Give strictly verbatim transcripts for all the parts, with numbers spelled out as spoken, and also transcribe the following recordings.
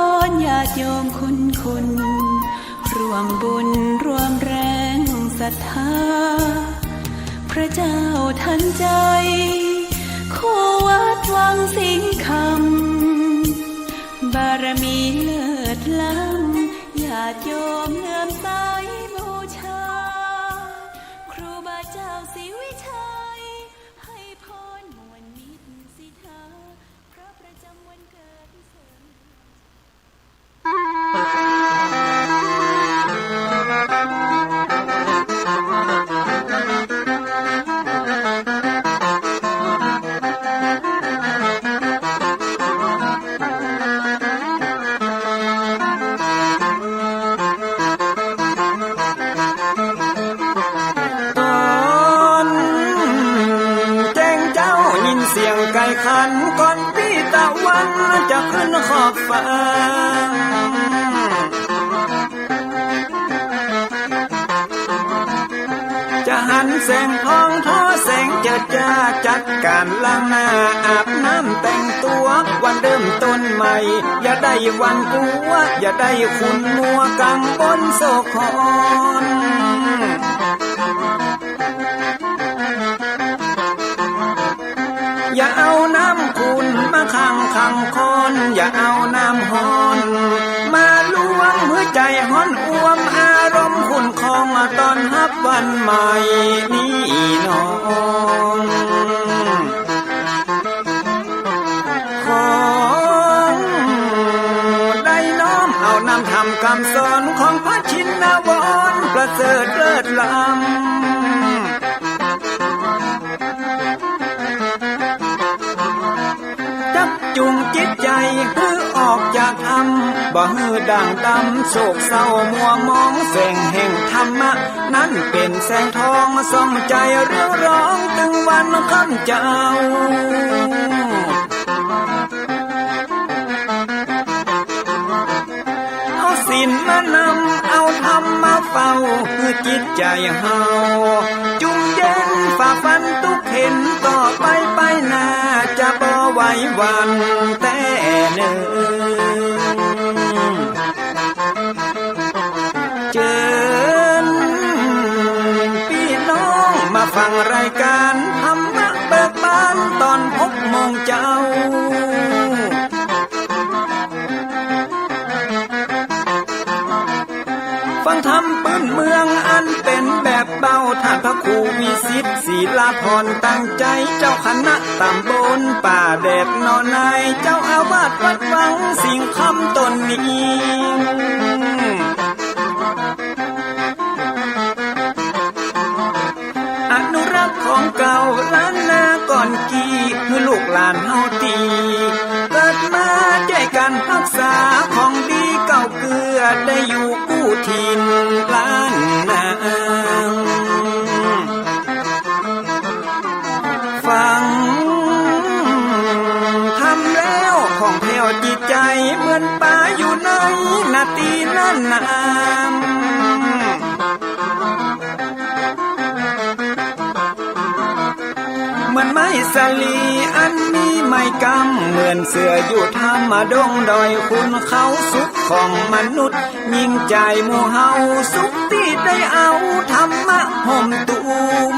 อนญาติโยมคุณคุณ ร่วมบุญร่วมแรงศรัทธา พระเจ้าทันใจ คู่วัดวังสิงห์คำ บารมีเลิศล้ำ ญาติโยมเลื่อมใสบูชา ครูบาเจ้าศรีวิชัย ให้พรมวลมิตรสิทธา พระประจำวันเกิดเสริม ต๋อนแจ้งเจ๊ายินเสียงไก่ขัน ก่อนปี้ตะวันจะขึ้นขอบฟ้า จะหันแสงทองทอแสงเจิดจ้า จัดก๋านล้างหน้าอาบน้ำแต่งตั๋ว วันเริ่มต้นใหม่ อย่าได้หวั่นกลัว อย่าได้ขุ่นมัวกังวลโศกหอน อย่าเอาน้ำขุ่นมาขังขังคอน อย่าเอาน้ำฮ้อนมาลวง หื้อใจ๋ฮ้อนอ่วม อารมณ์ขุ่นคอง ต้อนฮับวันใหม่นี้น้อง ขอได้น้อมเอานำธรรมคำสอน ของพระชินวรประเสริฐเลิศล้ำ จักจุงจิตใจ๋หื้อออกจากถ้ำ บ่หื้อด่างดำโศกเศร้ามัวหมอง แสงแห่งธรรมะนั้นเป๋นแสงทอง ส่องใจ๋เรืองรอง ตึงวันค่ำเจ๊า เอาศีลมานำ เอาธรรมมาเฝ้า หื้อจิตใจ๋เฮาจุ่มเย็น ฝ่าฟันตุ๊กเข็ญ ต่อไปไปหน้า จะบ่ไหวหวั่นแต๊เน่อ เจิญปี้น้องมาฟังรายก๋านธรรมะเบิกบาน ต๋อนหกโมงเจ๊า ฟังธรรมปื้นเมืองอันเป๋นแบบเบา ต้านพระครูวิสิทธิ์ ศิลาพร ตั้งใจ๋ เจ้าคณะต๋ำบลป่าแดดหนองนาย เจ้าอาวาสวัดวังสิงห์คำต๋นนี้ อนุรักษ์ของเก่าล้านนาก่อนกี้ หื้อลูกหลานเฮาตี้เกิดมา จ้วยกั๋นฮักษาของดีเก่าเกื้อ ได้อยู่กู้ถิ่นล้านนา ฟังธรรมแล้วผ่องแผ้วจิตใจ๋ เหมือนป๋าอยู่ในนาตี้น่านน้ำ เหมือนไม้สาลีอันมีไม้กำ เหมือนเสืออยู่ถ้ำดงดอยขุนเขา สุขของมนุษย์ยิ่งใจ๋หมู่เฮา สุขตี้ได้เอาธรรมะห่มตุ้ม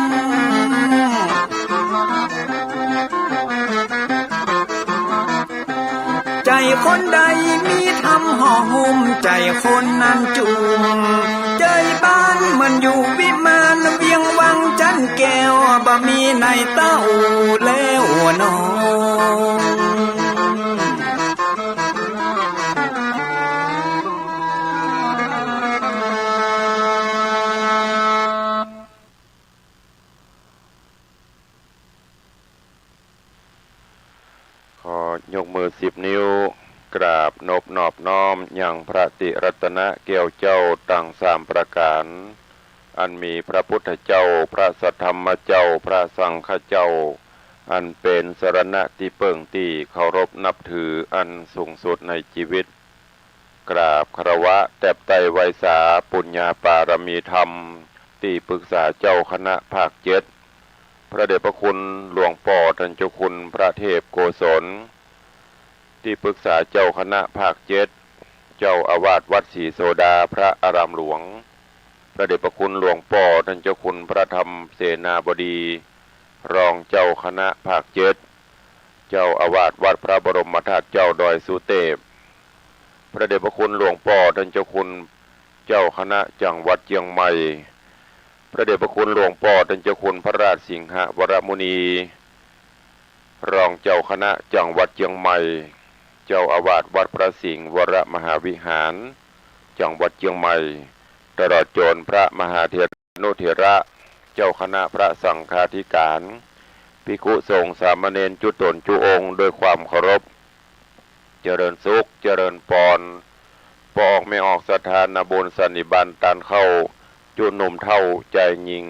ใจ๋คนใดมีธรรมห่อหุ้ม ใจ๋คนนั้นจุ่ม ใจ๋บ้านเหมือนอยู่วิมาน เวียงวังจันแก้ว บ่มีในเต้าแล้วน้อง ขอยกมือสิบนิ้ว กราบนบนอบน้อมยังพระติรัตนะแก้วเจ้าตังสามประก๋าน อันมีพระพุทธเจ้า พระสัทธรรมเจ้า พระสังฆเจ้า อันเป๋นสรณะตี้เปิ้งตี้เคารพนับถืออันสูงสุดในจีวิต กราบคารวะแตบไต้ไหว้สาปุญญาปารมีธรรม ตี้ปรึกษาเจ้าคณะภาคเจ็ด พระเดชพระคุณหลวงป้อต้านเจ้าคุณพระเทพโกศล ตี้ปรึกษาเจ้าคณะภาคเจ็ด เจ้าอาวาสวัดศรีโสดา พระอารามหลวง พระเดชพระคุณหลวงป้อต้านเจ้าคุณพระธรรมเสนาบดี รองเจ้าคณะภาคเจ็ด เจ้าอาวาสวัดพระบรมธาตุเจ้าดอยสุเตพ พระเดชพระคุณหลวงป้อต้านเจ้าคุณเจ้าคณะจังหวัดเจียงใหม่ พระเดชพระคุณหลวงป้อต้านเจ้าคุณพระราชสิงหวรมุนี รองเจ้าคณะจังหวัดเจียงใหม่ เจ้าอาวาสวัดพระสิงห์วรมหาวิหาร จังหวัดเจียงใหม่ ตลอดจ๋นพระมหาเถร นุเถระ เจ้าคณะพระสังฆาธิการ ภิกขุสงฆ์สามเณรจุ๊ต๋นจุ๊องค์ด้วยความเคารพ เจริญสุข เจริญปอน ป้อออกแม่ออกศรัทธานาบุญสันนิบาตตานเข้า จุ๊หนุ่มเฒ่าจายญิง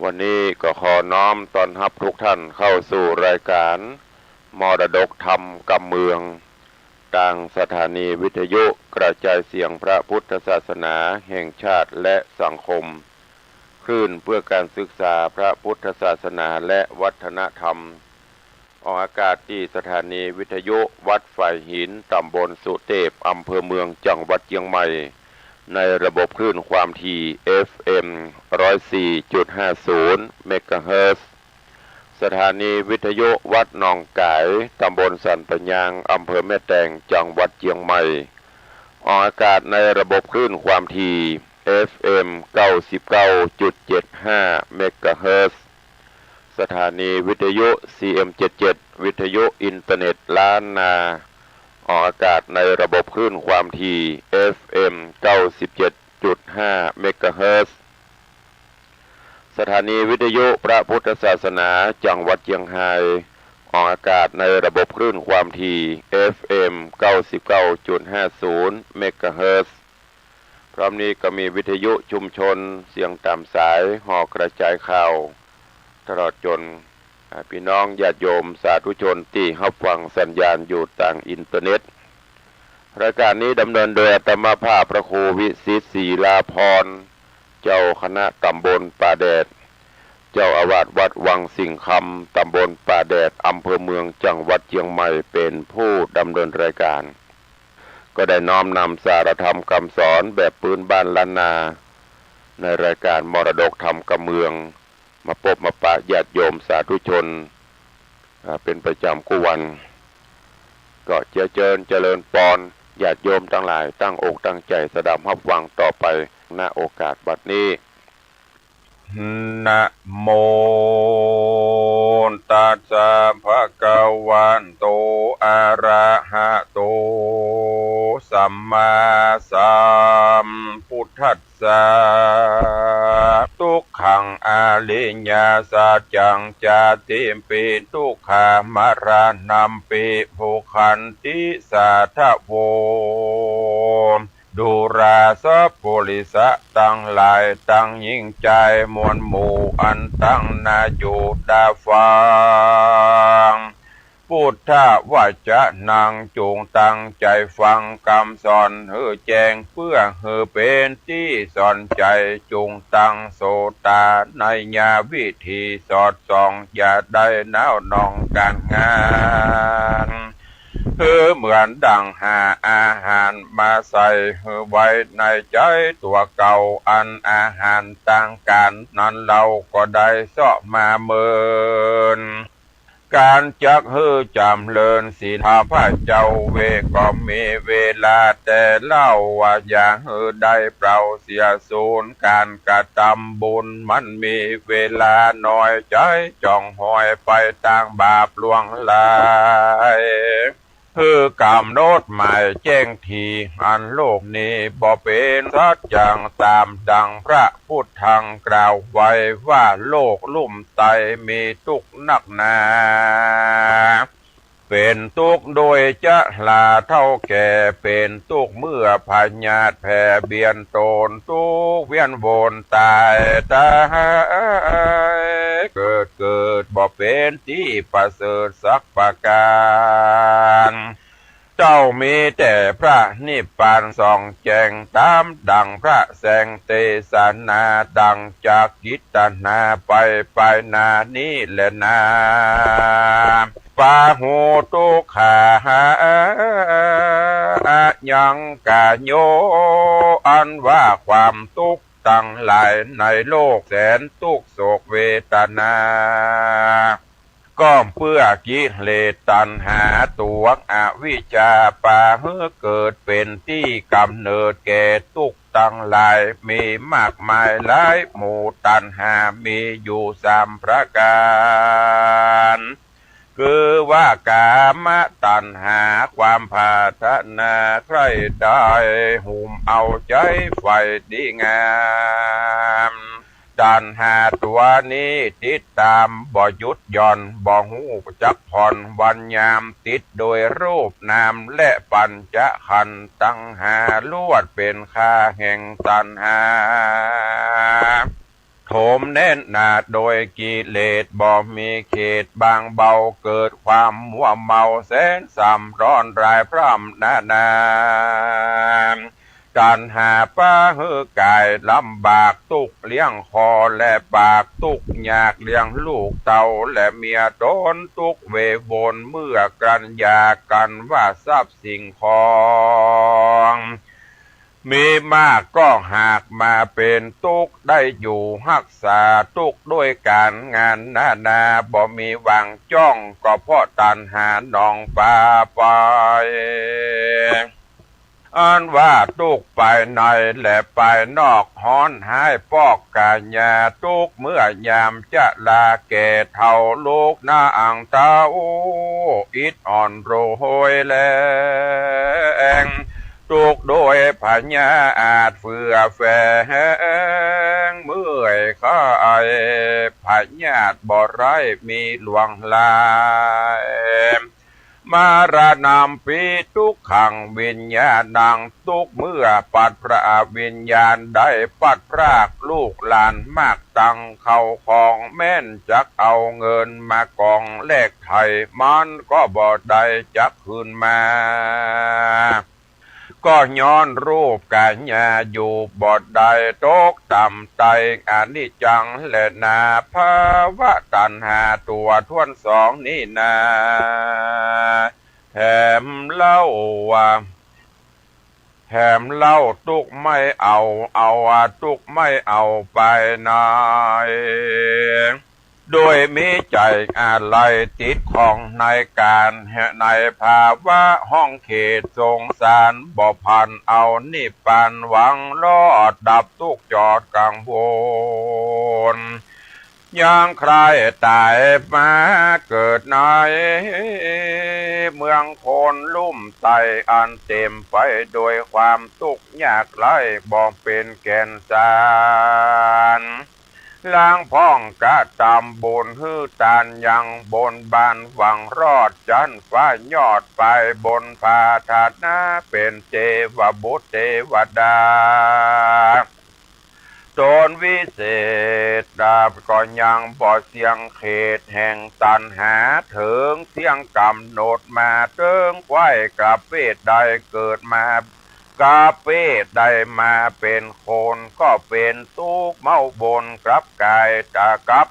วันนี้ก็ขอน้อมต้อนฮับทุกท่านเข้าสู่รายการมรดกธรรมกำเมือง ตางสถานีวิทยุกระจายเสียงพระพุทธศาสนาแห่งชาติและสังคม คลื่นเพื่อการศึกษาพระพุทธศาสนาและวัฒนธรรม ออกอากาศตี้สถานีวิทยุวัดฝายหิน ตำบลสุเตพ อำเภอเมือง จังหวัดเจียงใหม่ ในระบบคลื่นความถี่ เอฟเอ็ม ร้อยสี่จุดห้าศูนย์ เมกะเฮิรตซ์ สถานีวิทยุวัดหนองก๋าย ตำบลสันป่ายาง อำเภอแม่แตง จังหวัดเจียงใหม่ ออกอากาศในระบบคลื่นความถี่ เอฟเอ็ม เก้าสิบเก้าจุดเจ็ดห้า เมกะเฮิรตซ์ สถานีวิทยุ ซีเอ็ม เจ็ดเจ็ด วิทยุอินเทอร์เน็ตล้านนา ออกอากาศในระบบคลื่นความถี่ เอฟเอ็ม เก้าสิบเจ็ดจุดห้า เมกะเฮิรตซ์ สถานีวิทยุพระพุทธศาสนาจังหวัดเจียงฮาย ออกอากาศในระบบคลื่นความถี่ เอฟเอ็ม เก้าสิบเก้าจุดห้าศูนย์ เมกะเฮิรตซ์ พร้อมนี้ก็มีวิทยุชุมชนเสียงต๋ามสาย หอกระจายข่าว ตลอดจ๋น อ่า ปี้น้องญาติโยมสาธุชนตี้ฮับฟังสัญญาณอยู่ตางอินเทอร์เน็ต รายการนี้ดำเนินโดยอาตมาภาพพระครูวิสิทธิ์ ศิลาภรณ์ เจ้าคณะตำบลป่าแดด เจ้าอาวาสวัดวังสิงห์คำ ตำบลป่าแดด อำเภอเมือง จังหวัดเจียงใหม่ เป๋นผู้ดำเนินรายการ ก็ได้น้อมนำสาระธรรมกำสอนแบบปื๊นบ้านล้านนา ในรายการมรดกธรรมกำเมือง มาปบมาปะญาติโยมสาธุชน อ่า เป๋นประจ๋ำกู้วัน ก็เจียเจิญเจริญปอน ญาติโยมตังหลายตั้งอกตั้งใจ๋สดับฮับฟังต่อไป ณ โอกาสบัดนี้ นะโมตัสสะ ภะคะวะโต อะระหะโต สัมมาสัมพุทธัสสะ ทุกขัง อริยสัจจัง ชาติปิ ทุกขา มะระณัมปิ โภคันติ สาธะโว ดูราสะปุริสะตังหลาย ตังญิงจายมวลหมู่ อันตังหน้าอยู่ต๋าฟัง พุทธวจนะ จุ่งตั้งใจ๋ฟังกำสอนหื้อแจ้ง เปื้อหื้อเป๋นตี้สอนใจ๋ จุ่งตั้งโสตาไนยวิธีสอดส่อง อย่าได้หนาวหน่องก๋านงาน หื้อเหมือนดั่งหาอาหารมาใส่หื้อไว้ในใจ๋ตั๋วเก่า อันอาหารตางก๋านนั้นเฮาก็ได้เซาะมาเมิน ก๋านจักหื้อจ๋ำเริญศีล ข้าพเจ้าเวก็มีเวลาแต่เล่าว่า อย่าหื้อได้เปล่าเสียสูญ ก๋านกระตำบุญมันมีเวลาน้อย ใจ๋จ่องหอยไปตางบาปล่วงหลาย หื้อกำหนดหมายแจ้งที อันโลกนี้บ่เป๋นสัจจัง ต๋ามดั่งพระพุทธตังกล่าวไว้ว่า โลกลุ่มไตมีตุ๊กข์นักหนา เป๋นตุ๊กข์โดยชราเฒ่าแก่ เป๋นตุ๊กข์เมื่อพยาธิแผ่เบียดตน ตุ๊กข์เวียนวนต๋ายต๋าย เกิดเกิดบ่เป๋นตี้ประเสริฐสักประก๋าน เต้ามีแต่พระนิพพานส่องแจ้ง ต๋ามดั่งพระแสงเตสนา ดั่งจักกิตนาไป ไปหน้านี้แลนา ปาหุตุ๊กขา อ ยังกาโย อันว่าความตุ๊กข์ตังหลายในโลกแสนตุ๊กข์โศกเวทนา ก็เปื้อกิเลสตัณหาตั๋วอวิชชาปาหื้อเกิดเป๋นตี้ก๋ำเนิดแก่ตุ๊กข์ตังหลายมีมากมายหลายหมู่ ตัณหามีอยู่สามประก๋าน คือว่ากามตัณหา ความปรารถนาใคร่ได้ หุ้มเอาใจ๋ใฝ่ดีงาม ตัณหาตั๋วนี้ติดต๋ามบ่หยุดหย่อน บ่ฮู้จักผ่อนวันยาม ติดโดยรูปนามและปัญจขันธ์ตังห้า ลวดเป๋นข้าแห่งตัณหา โถมแน่นหนาโดยกิเลสบ่มีเขตบางเบา เกิดความมัวเมาแสนซ้ำร้อนรายพร่ำนานา ตัณหาปาหื้อกายลำบากตุ๊กข์เลี้ยงคอและปาก ตุ๊กข์ยากเลี้ยงลูกเต้าและเมียต๋น ตุ๊กข์เววนเมื่อกลั้นหย่ากั๋นว่าทรัพย์สิ่งของ มีมากก็หากมาเป๋นตุ๊กข์ ได้อยู่ฮักษาตุ๊กข์ด้วยก๋านงานนานา บ่มีหวังจ้อง ก็เพราะตัณหานองปาไป อันว่าตุ๊กข์ภายในและภายนอก ฮ้อนฮ้ายปอกก๋ายา ตุ๊กข์เมื่อยามจะลาแก่เฒ่า ลูกนางเต้าอิดอ่อนโรยแรง ตุ๊กข์โดยพยาธิเฟื่อแฝง เมื่อยไข้พยาธิบ่ร้ายมีหลวงหลาย มรณัมปิ ทุกขัง วิญญาณัง ตุ๊กข์เมื่อปัดพรากวิญญาณ ได้ปัดพรากลูกหลานมากตัง เข้าของแม้นจักเอาเงินมากองแลกไถ่ มันก็บ่ได้จักคืนมา ก็ย้อนรูปก๋ายาอยู่บ่ได้ ตกต่ำใต้อนิจจังแลนา ภาวะตัณหาตั๋วถ้วนสองนี้นา แถมเล่าว่า แถมเล่าตุ๊กข์ไม่เอา เอาตุ๊กข์ไม่เอาไปไหน โดยมีใจ๋อาลัยติดข้องในก๋าน ในภาวะห้องเขตสงสาร บ่ผันเอานิพพานหวังรอดดับตุ๊กข์จอดกังวล ยังใคร่ต๋ายมาเกิดในเมืองคนลุ่มใต้ อันเต๋มไปโดยความตุ๊กข์ยากไร้ บ่เป๋นแก่นสาร ลางพ่องกระตำบุญหื้อตานยังบนบานหวังรอดจั๊นฟ้ายอดไปบนปรารถนาเป๋นเตวบุตรเตวดา ต๋นวิเศษดาบก็ยังบ่เสี้ยงเขตแห่งตัณหา เถิงเสี้ยงก๋ำหนดมาเถิงใคว่กลับเพศได้เกิดมา กลับเพศได้มาเป๋นคน ก็เป๋นตุ๊กข์เม้าบนกลับก๋ายต๋ายกลับ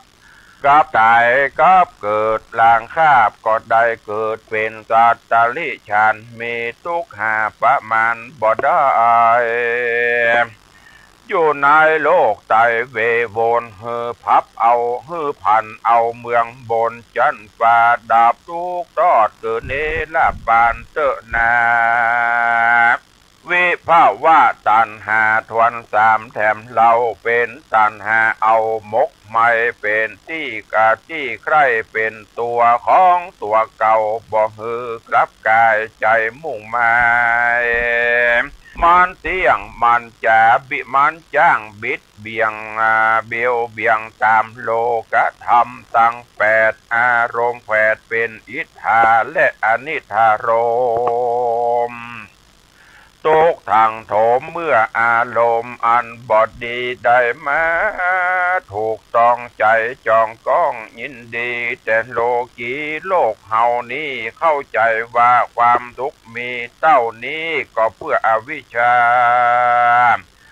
กลับต๋ายกลับเกิด ลางคาบก็ได้เกิดเป๋นสัตว์ติรัจฉาน มีตุ๊กข์หาประมาณบ่ได้ อยู่ในโลกไต้เววน หื้อผับเอา หื้อผันเอาเมืองบนจั๊นฟ้า ดับตุ๊กข์ตอดเกิดเนรปานเต๊อะนา วิภวะตัณหาถ้วนสามแถมเล่า เป๋นตัณหาเอาหมกไหม้ เป๋นตี้กะตี้ใคร่ เป๋นตั๋วของตั๋วเก่า บ่หื้อกลับก๋ายใจ๋มุ่งหมาย มันเตี้ยง มันจ๋า บิ มันจ้างบิดเบี่ยง อ่า เบี่ยวเบี่ยงต๋ามโลกธรรมตังแปด อารมณ์แผดเป๋นอิทธาและอนิทธารมณ์ ตุ๊กข์ทังโถมเมื่ออารมณ์อันบ่ดีได้มาถูกต้องใจ๋ จ่องก้องยินดี แต่โลกีโลกเฮานี้เข้าใจ๋ว่าความตุ๊กข์มีเต้านี้ ก็เปื้ออวิชชา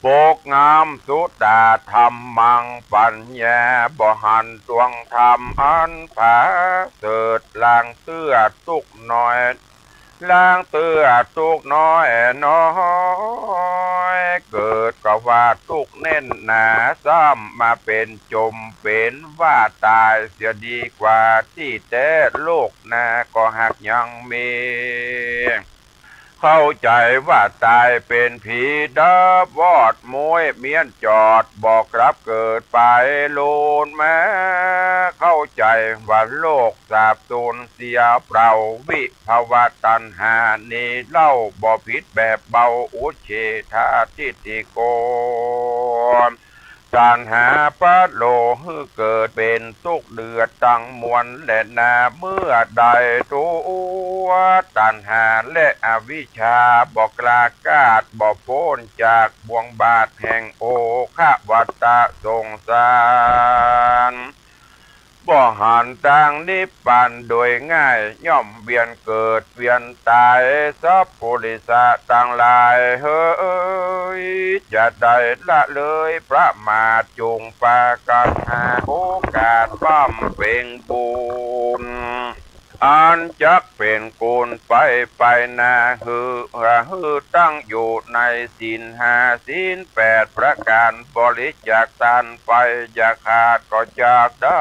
ปกงำสุตาธรรมัง ปัญญาบ่หันตวงธรรมอันผาเสริฐ ลางเตื้อตุ๊กข์น้อย ลางเตื้อตุ๊กข์น้อยน้อย เกิดก็ว่าตุ๊กข์แน่นหนา ซ้ำมาเป๋นจมเป๋นว่าต๋ายเสียดีกว่า ตี้แต๊โลกหน้าก็หากยังมี เข้าใจ๋ว่าต๋ายเป๋นผีดับวอด ม้วยเมี้ยนจอด บ่กลับเกิดไปลูนมา เข้าใจ๋ว่าโลกสาบสูญเสียเปล่า วิภวตัณหานี้เล่า บ่ผิดแบบเบา อุจเฉทาทิฏฐิโก ตัณหาพาโลหื้อเกิดเป๋นตุ๊กข์เดือดตังมวลแลนา เมื่อใดตั๋วตัณหาและอวิชชาบ่กล้าก้าด บ่ป๊นจากบ่วงบาตรแห่งโอฆะวัฏฏะสงสาร บ่หันตางนิพพานโดยง่าย ย่อมเวียนเกิดเวียนต๋าย สัพปุริสะตังหลายเหย จะได้ละเลยประมาท จุ่งปากั๋นหาโอกาสบำเพ็งบุญ อันจักเป๋นกุญไปไปนาหื้อ หื้อตั้งอยู่ในศีลห้าศีลแปดประก๋าน บริจาคตานไปอย่าขาดก็จักได้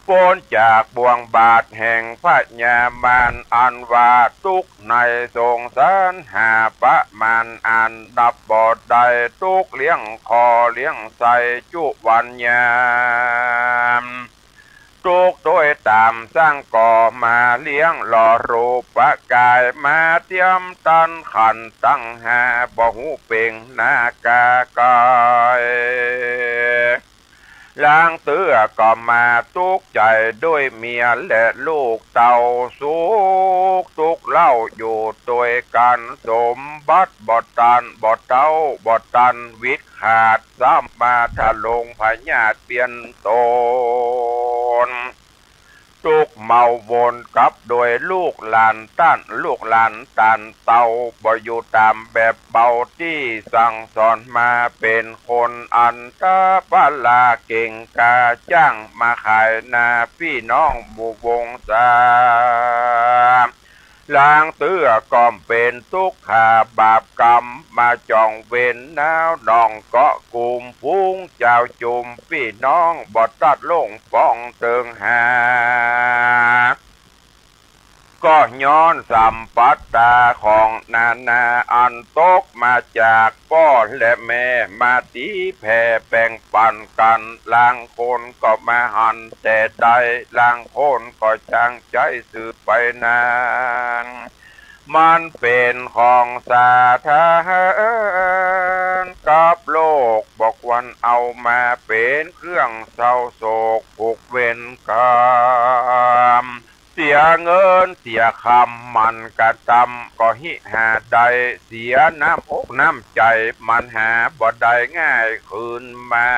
ป๊นจากบ่วงบาตรแห่งพญามาร อันว่าตุ๊กข์ในสงสารหาประมาณอันดับบ่ได้ ตุ๊กข์เลี้ยงข้อเลี้ยงไส้จุวันยาม ตุ๊กข์โตยต๋ามสังก่อมาเลี้ยงหล่อรูปกาย มาเตียมตันขันธ์ตังห้า บ่ฮู้เป๋งหน้ากากาย ลางเตื้อก็มาตุ๊กข์ใจ๋โดยเมียและลูกเต้า สุขตุ๊กข์เล่าอยู่ตวยกั๋น สมบัติบ่ตัน บ่เต้า บ่ตันวิดขาด ซ้ำมาทะลงพยาธิเปียนต๋น ตุ๊กข์เมาวนกับโดยลูกหลานต้าน ลูกหลานต้านเต้า บ่อยู่ต๋ามแบบเบา ตี้สั่งสอนมาเป๋นคนอันตะปะละเก่งกล้า จ้างมาขายหน้าปี้น้องหมู่วงศา ลางเตื้อก็เป๋นตุ๊กข์ขาบาปกรรม มาจ่องเวรหนาวหนองเกาะกุม ฝูงจาวจุมปี้น้องบ่ตัดลงปองเติงหา ก็ย้อนสัมปัตตาของนานาอันตกมาจากป้อและแม่ มาตี๋แผ่แบ่งปั๋นกั๋น ลางคนก็มาหันแต่ได้ ลางคนก็จางใจ๊สืบไปนั้น มันเป๋นของสาธารณะกับโลก บ่ควรเอามาเป๋นเครื่องเศร้าโศกผูกเวรกรรม เสียเงินเสียคำมันกระตำ ก็หิหาได้ เสียน้ำอกน้ำใจ๋มันหาบ่ได้ง่ายคืนมา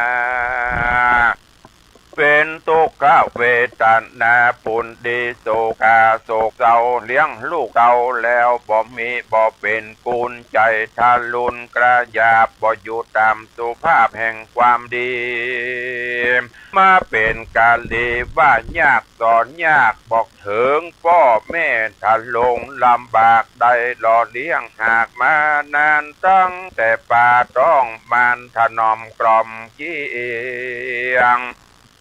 เป๋นตุ๊กขเวทนา ปูนดีโศกาโศกเศร้า เลี้ยงลูกเต้าแล้วบ่มี บ่เป๋นกุญใจ๋ทะลุนกระหยาบ บ่อยู่ต๋ามสุภาพแห่งความดี มาเป๋นกาลีว่ายากสอนยาก บอกเถิงป้อแม่ทะลงลำบาก ได้หล่อเลี้ยงหากมานานตั้งแต่ปาต๊องมารถนอมกล่อมเกลี้ยง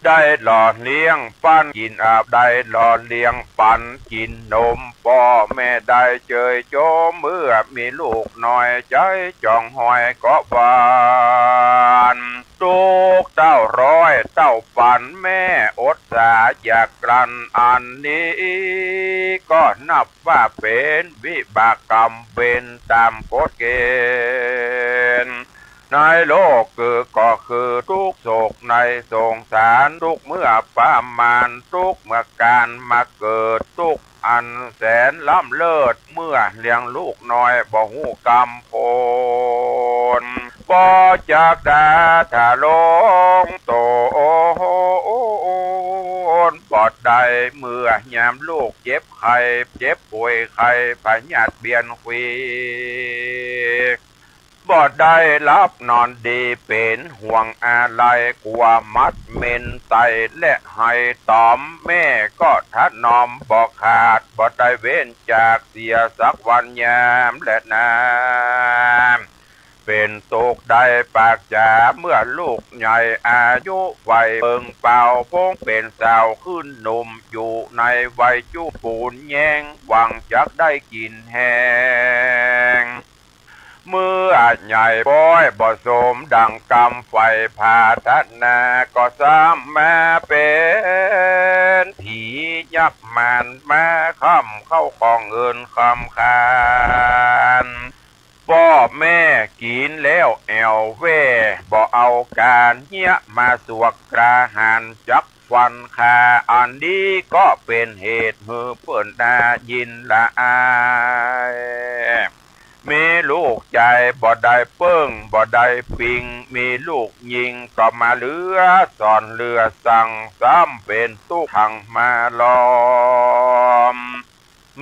ได้หล่อเลี้ยงปั๋นกิ๋นอาบ ได้หล่อเลี้ยงปั๋นกิ๋นนม ป้อแม่ได้เจยโจม เมื่อมีลูกน้อยใจ๋จ่องหอยก็หวั่น ตุ๊กข์เต้าร้อยเต้าปั๋นแม่อดสาอยากกลั้น อันนี้ก็นับว่าเป๋นวิบากกรรมเวรต๋ามกฎเกณฑ์ ในโลกคือ ก็คือตุ๊กข์โศกในสงสาร ตุ๊กข์เมื่อประมาณ ตุ๊กข์เมื่อก๋านมาเกิด ตุ๊กข์อันแสนล้ำเลิศ เมื่อเลี้ยงลูกน้อยบ่ฮู้กำโพน บ่จักดาทะลงตน บ่ได้ เมื่อยามลูกเจ็บไข้ เจ็บป่วยไข้ พยาธิเบียนควี ก็ได้หลับนอนดี เป๋นห่วงอาลัย กั๋วหมัดเม็นไตและไหต๋อม แม่ก็ถนอมบ่ขาด บ่ได้เว้นจากเสียสักวันยามแลนา เป๋นตุ๊กข์ได้ปากจ๋า เมื่อลูกใหญ่อายุวัยเปิงเป๋า ปงเป๋นสาวขึ้นหนุ่ม อยู่ในวัยจุปูนแย้ง หวังจักได้กิ๋นแฮง เมื่อใหญ่ป๊อยบ่สมดังกำใฝ่ผาถนา ก็ซ้ำมาเป๋นผียักษ์มาร มาค้ำเข้าของเงินคำคาน ป้อแม่กิ๋นแล้วแอ่วแว่ บ่เอาก๋านเฮียมาสวกกระหันจักฟันฆ่า อันนี้ก็เป๋นเหตุหื้อเปิ้นน่ายินละอาย มีลูกใจ๋บ่ได้เปิ้งบ่ได้ปิง มีลูกญิงก็มาเหลือสอนเหลือสั่ง ซ้ำเป๋นตุ๊กข์หังมาล้อม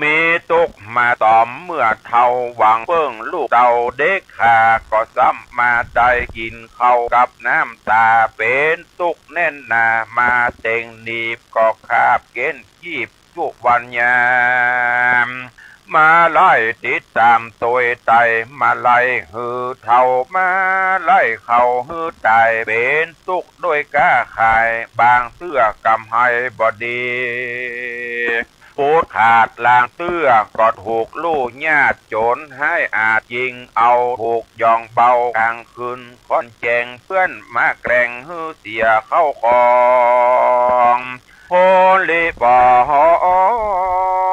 มีตุ๊กข์มาต๋อมเมื่อเฒ่า หวังเปิ้งลูกเต้าเด็กขา ก็ซ้ำมาได้กิ๋นข้าวกับน้ำต๋า เป๋นตุ๊กข์แน่นหนา มาเต็งหนีบก็คาบเก๊นกีบจุวันยาม มาไล่ติดต๋ามตวยไต มาไล่หื้อเฒ่า มาไล่เข้าหื้อต๋าย เป๋นตุ๊กข์ด้วยก๊าขาย บางเตื้อกำไฮบ่ดี ปูดขาดลางเตื้อ ก็ถูกลู่ญาติโจ๋รฮ้ายอาจยิงเอา ถูกย่องเบากลางคืน ค่อนแจ้งเปื้อนมาแกล้งหื้อเสียเข้าของ โพลิปอ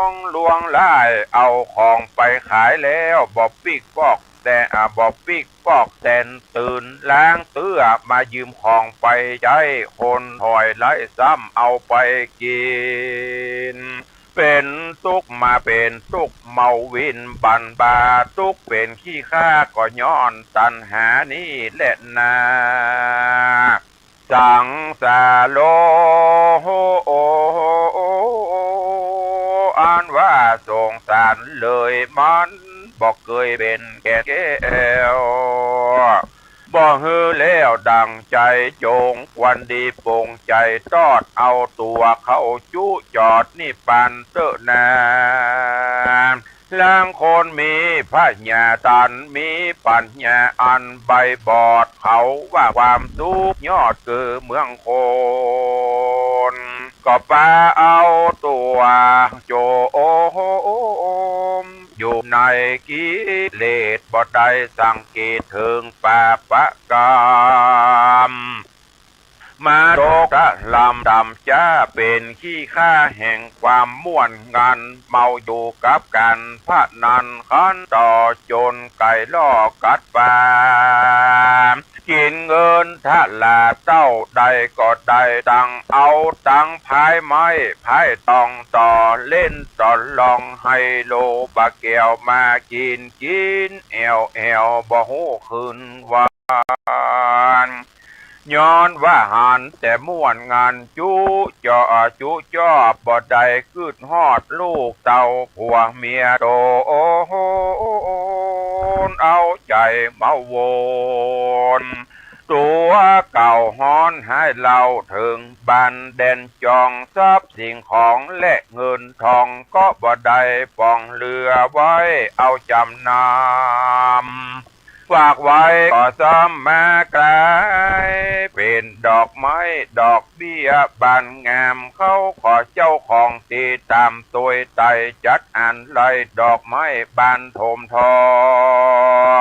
ง ลวงลายเอาของไปขายแล้ว บ่ปิ๊กปอกแต่ อ่า บ่ปิ๊กปอกแต่นตื่น ลางเตื้อมายืมของไปใจ๊ คนถอยไล่ซ้ำเอาไปกิ๋น เป๋นตุ๊กข์มาเป๋นตุ๊กข์เมาวินบันบา ตุ๊กข์เป๋นขี้ข้าก็ย้อนตัณหานี้แลนา สังสาโร อันว่าสงสารเลย มันบ่เกยเป๋นแก่นแก้ว บ่หื้อแล้วดั่งใจ๋จง ควรดีปงใจ๋ตอด เอาตั๋วเข้าจุจอดนิพพานเต๊อะนา ลางคนมีผญาต๋า มีปั๋ญญาอันใบบอด เขาว่าความสุขยอดคือเมืองคน ก็ปาเอาตั๋วโจมอยู่ในกิเลส บ่ได้สังเกตเถิงปาปะกรรม มาตกตะลำต่ำจ๊า เป๋นขี้ข้าแห่งความม่วนงัน เมาอยู่กับก๋านพนัน คันต่อจนไก่ล่อกัดปลา กิ๋นเงินทะลาเต้าใดก็ได้ตังค์ เอาตังค์พายไม้พายตองต่อ เล่นต่อลองไฮโลปะแก้วมากิ๋น กิ๋นแอ่วแอ่วบ่ฮู้คืนวัน ย้อนว่าหันแต่ม่วนงันจุจอจุจอบ บ่ได้กึ๊ดฮอดลูกเต้าผัวเมียโตน เอาใจ๋มาวน ตั๋วเก่าฮ้อนฮ้ายเล่าเถิงบ้านแดนจอง ทรัพย์สิ่งของและเงินทองก็บ่ได้ป๋องเหลือไว้ เอาจ๋ำนำ ฝากไว้ก็ซ้ำมากลายเป๋นดอกไม้ดอกเบี้ยบานงาม เขาขอเจ้าของตี้ต๋ามตวยไตจัดอันไล่ดอกไม้บานโถมทอ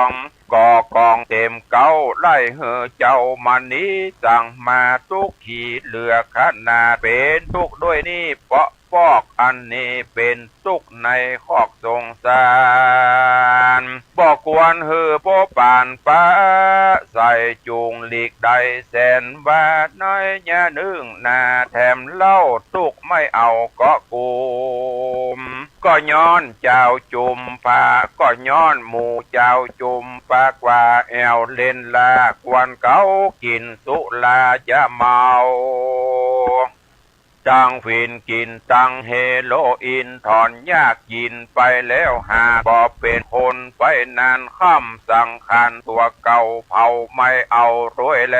ง ก็กองเต๋มเก๊าไล่หื้อเจ้ามณี สั่งมาตุ๊กข์ขีเหลือขนาด เป๋นตุ๊กข์ด้วยนี่เปาะ ปอกอันนี้เป๋นตุ๊กข์ในคอกสงสาร บ่ควรหื้อโป๊ปานปะใส่ จุ่งหลีกได้แสนว่า ในยะนึ่งนาแถมเล่า ตุ๊กข์ไม่เอาเกาะกุม ก็ย้อนจาวจุมปา ก็ย้อนหมู่จาวจุมปากว่าแอ่วเล่นลากวนเก๊ากิ๋นสุราจะเมา แ ตังฝิ่นกิ๋นตังเฮโรอีน ถอนยากกิ๋นไปแล้วหาก บ่เป๋นคนไปนาน ค่ำสังขารตั๋วเก่า เผาไหม้เอาตวยแล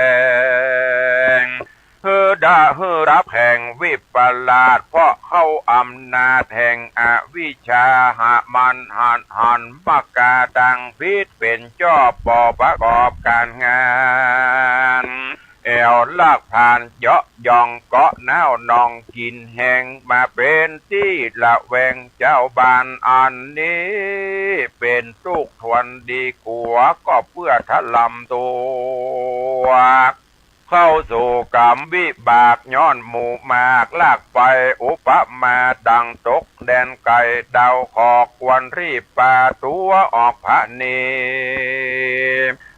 หื้อดะหื้อดับแห่งวิปลาส เพราะเข้าอำนาจแห่งอวิชชา หามันหันหันมากาตังผิด เป๋นจ้อปอประกอบก๋านงาน แอ่วลากผลาญเยาะยองเกาะน้าวหนองกิ๋นแฮง มาเป๋นตี้ระแวงจาวบ้าน อันนี้เป๋นตุ๊กข์ทนดีกั๋ว ก็เปื้อทะลำตั๋ว เข้าสู่ก๋รรมวิบาก ย้อนหมู่มากลากไป อุปมาดังตกแดนไก๋ ดาวเคราะห์ควรรีบปาตั๋วออกผะเน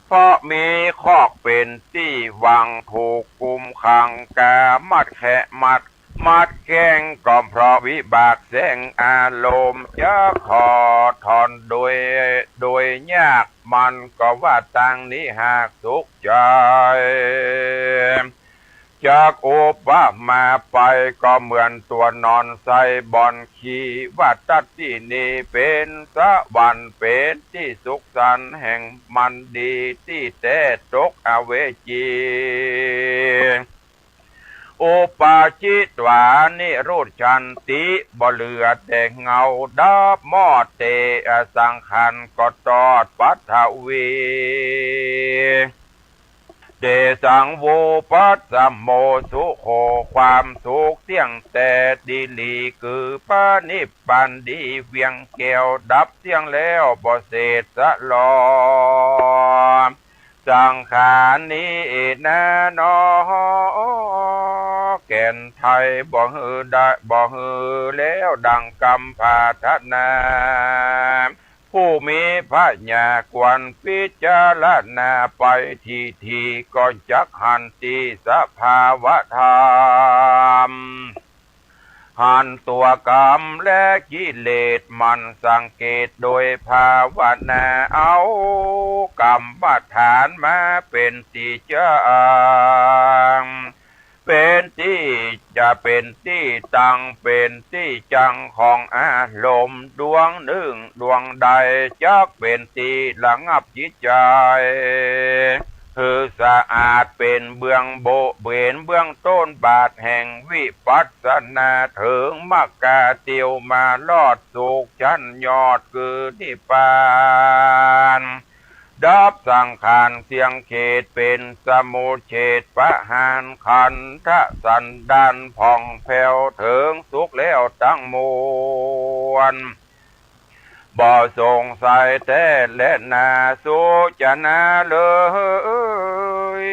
เพราะมีคอกเป๋นตี้หวัง ถูกกุมขังก๋า มัดแคะมัด มัดแข้ง ก็เพราะวิบากแสงอารมณ์ จักถอดถอนโดย โดยยาก มันก็ว่าตางนี้หากสุขใจ๋ จักอุปมาไป ก็เหมือนตั๋วนอนใส่บ่อนขี้ ว่าตั๊ดตี้นี้เป๋นสวรรค์ เป๋นตี้สุขสันต์แห่งมันดี ตี้แต๊ตกอเวจี อุปาจิตวานิรุจฉันติ บ่เหลือแต่เงาดับมอดเต อสังขารก็ตอดปัทวี เตสังวุปัสสโมสุโข ความสุขเตี้ยงแต๊ดีหลี คือพระนิพพานดีเวียงแก้ว ดับเตี้ยงแล้วบ่เศษสะหลอ สังขารนี้นาหนอ แก่นไท้บ่หื้อได้ บ่หื้อแล้วดังกำปรารถนา ผู้มีปัญญาควรพิจารณาไปทีๆ ก็จักหันตี้สภาวะธรรม หันตั๋วก๋รรมและกิเลส หมั่นสังเกตโดยภาวนา เอากรรมฐานมาเป๋นตี้จั้ง เป๋นตี้จะเป๋นตี้ตั้ง เป๋นตี้จั้งของอารมณ์ ดวงนึ่งดวงใด จักเป๋นตี้ระงับจิตใจ๋ หื้อสะอาด เป๋นเบื้องโบะ เป๋นเบื้องต้นบาทแห่งวิปัสสนา เถิงมรรคาเตียวมารอดสุขชั้นยอดคือนิพพาน ดับสังขารเสี้ยงเขต เป๋นสมุจเฉทประหารขันธสันดานผ่องแผ้ว เถิงสุขแล้วตังมวล บ่สงสัยแต๊แลนา สุจนาเลย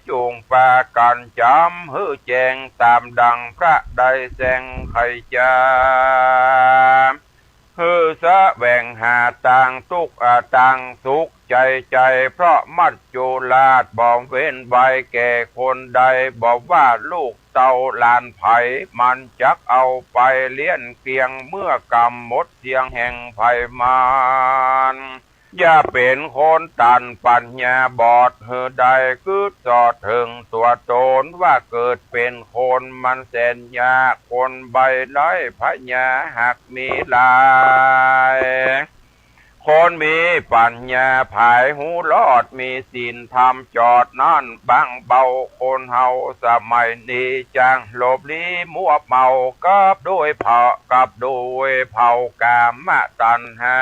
จุ่งปากั๋นจ๋ำหื้อแจ้ง ต๋ามดังพระได้แสดงไขจ๋า หื้อแสวงหาตางตุ๊กข์ อา ตางสุขใจ๋ใจ๋ เพราะมัจจุราชบ่เว้นไว้แก่คนใด บ่ว่าลูกเต้าหลานใผ มันจักเอาไปเลี้ยงเกลี้ยง เมื่อกำหมดเสี้ยงแห่งภัยมาร อย่าเป๋นคนตันปัญญาบอด หื้อได้กึ๊ดสอดเถิงตั๋วต๋น ว่าเกิดเป๋นคนมันแสนยาก คนใบ้ไร้ปัญญาหากมีหลาย คนมีปัญญาผายฮู้รอด มีศีลธรรมจอดนั้นบางเบา คนเฮาสมัยนี้จักหลบลี้มัวเมา กับด้วยเผา กับด้วยเผากามตัณหา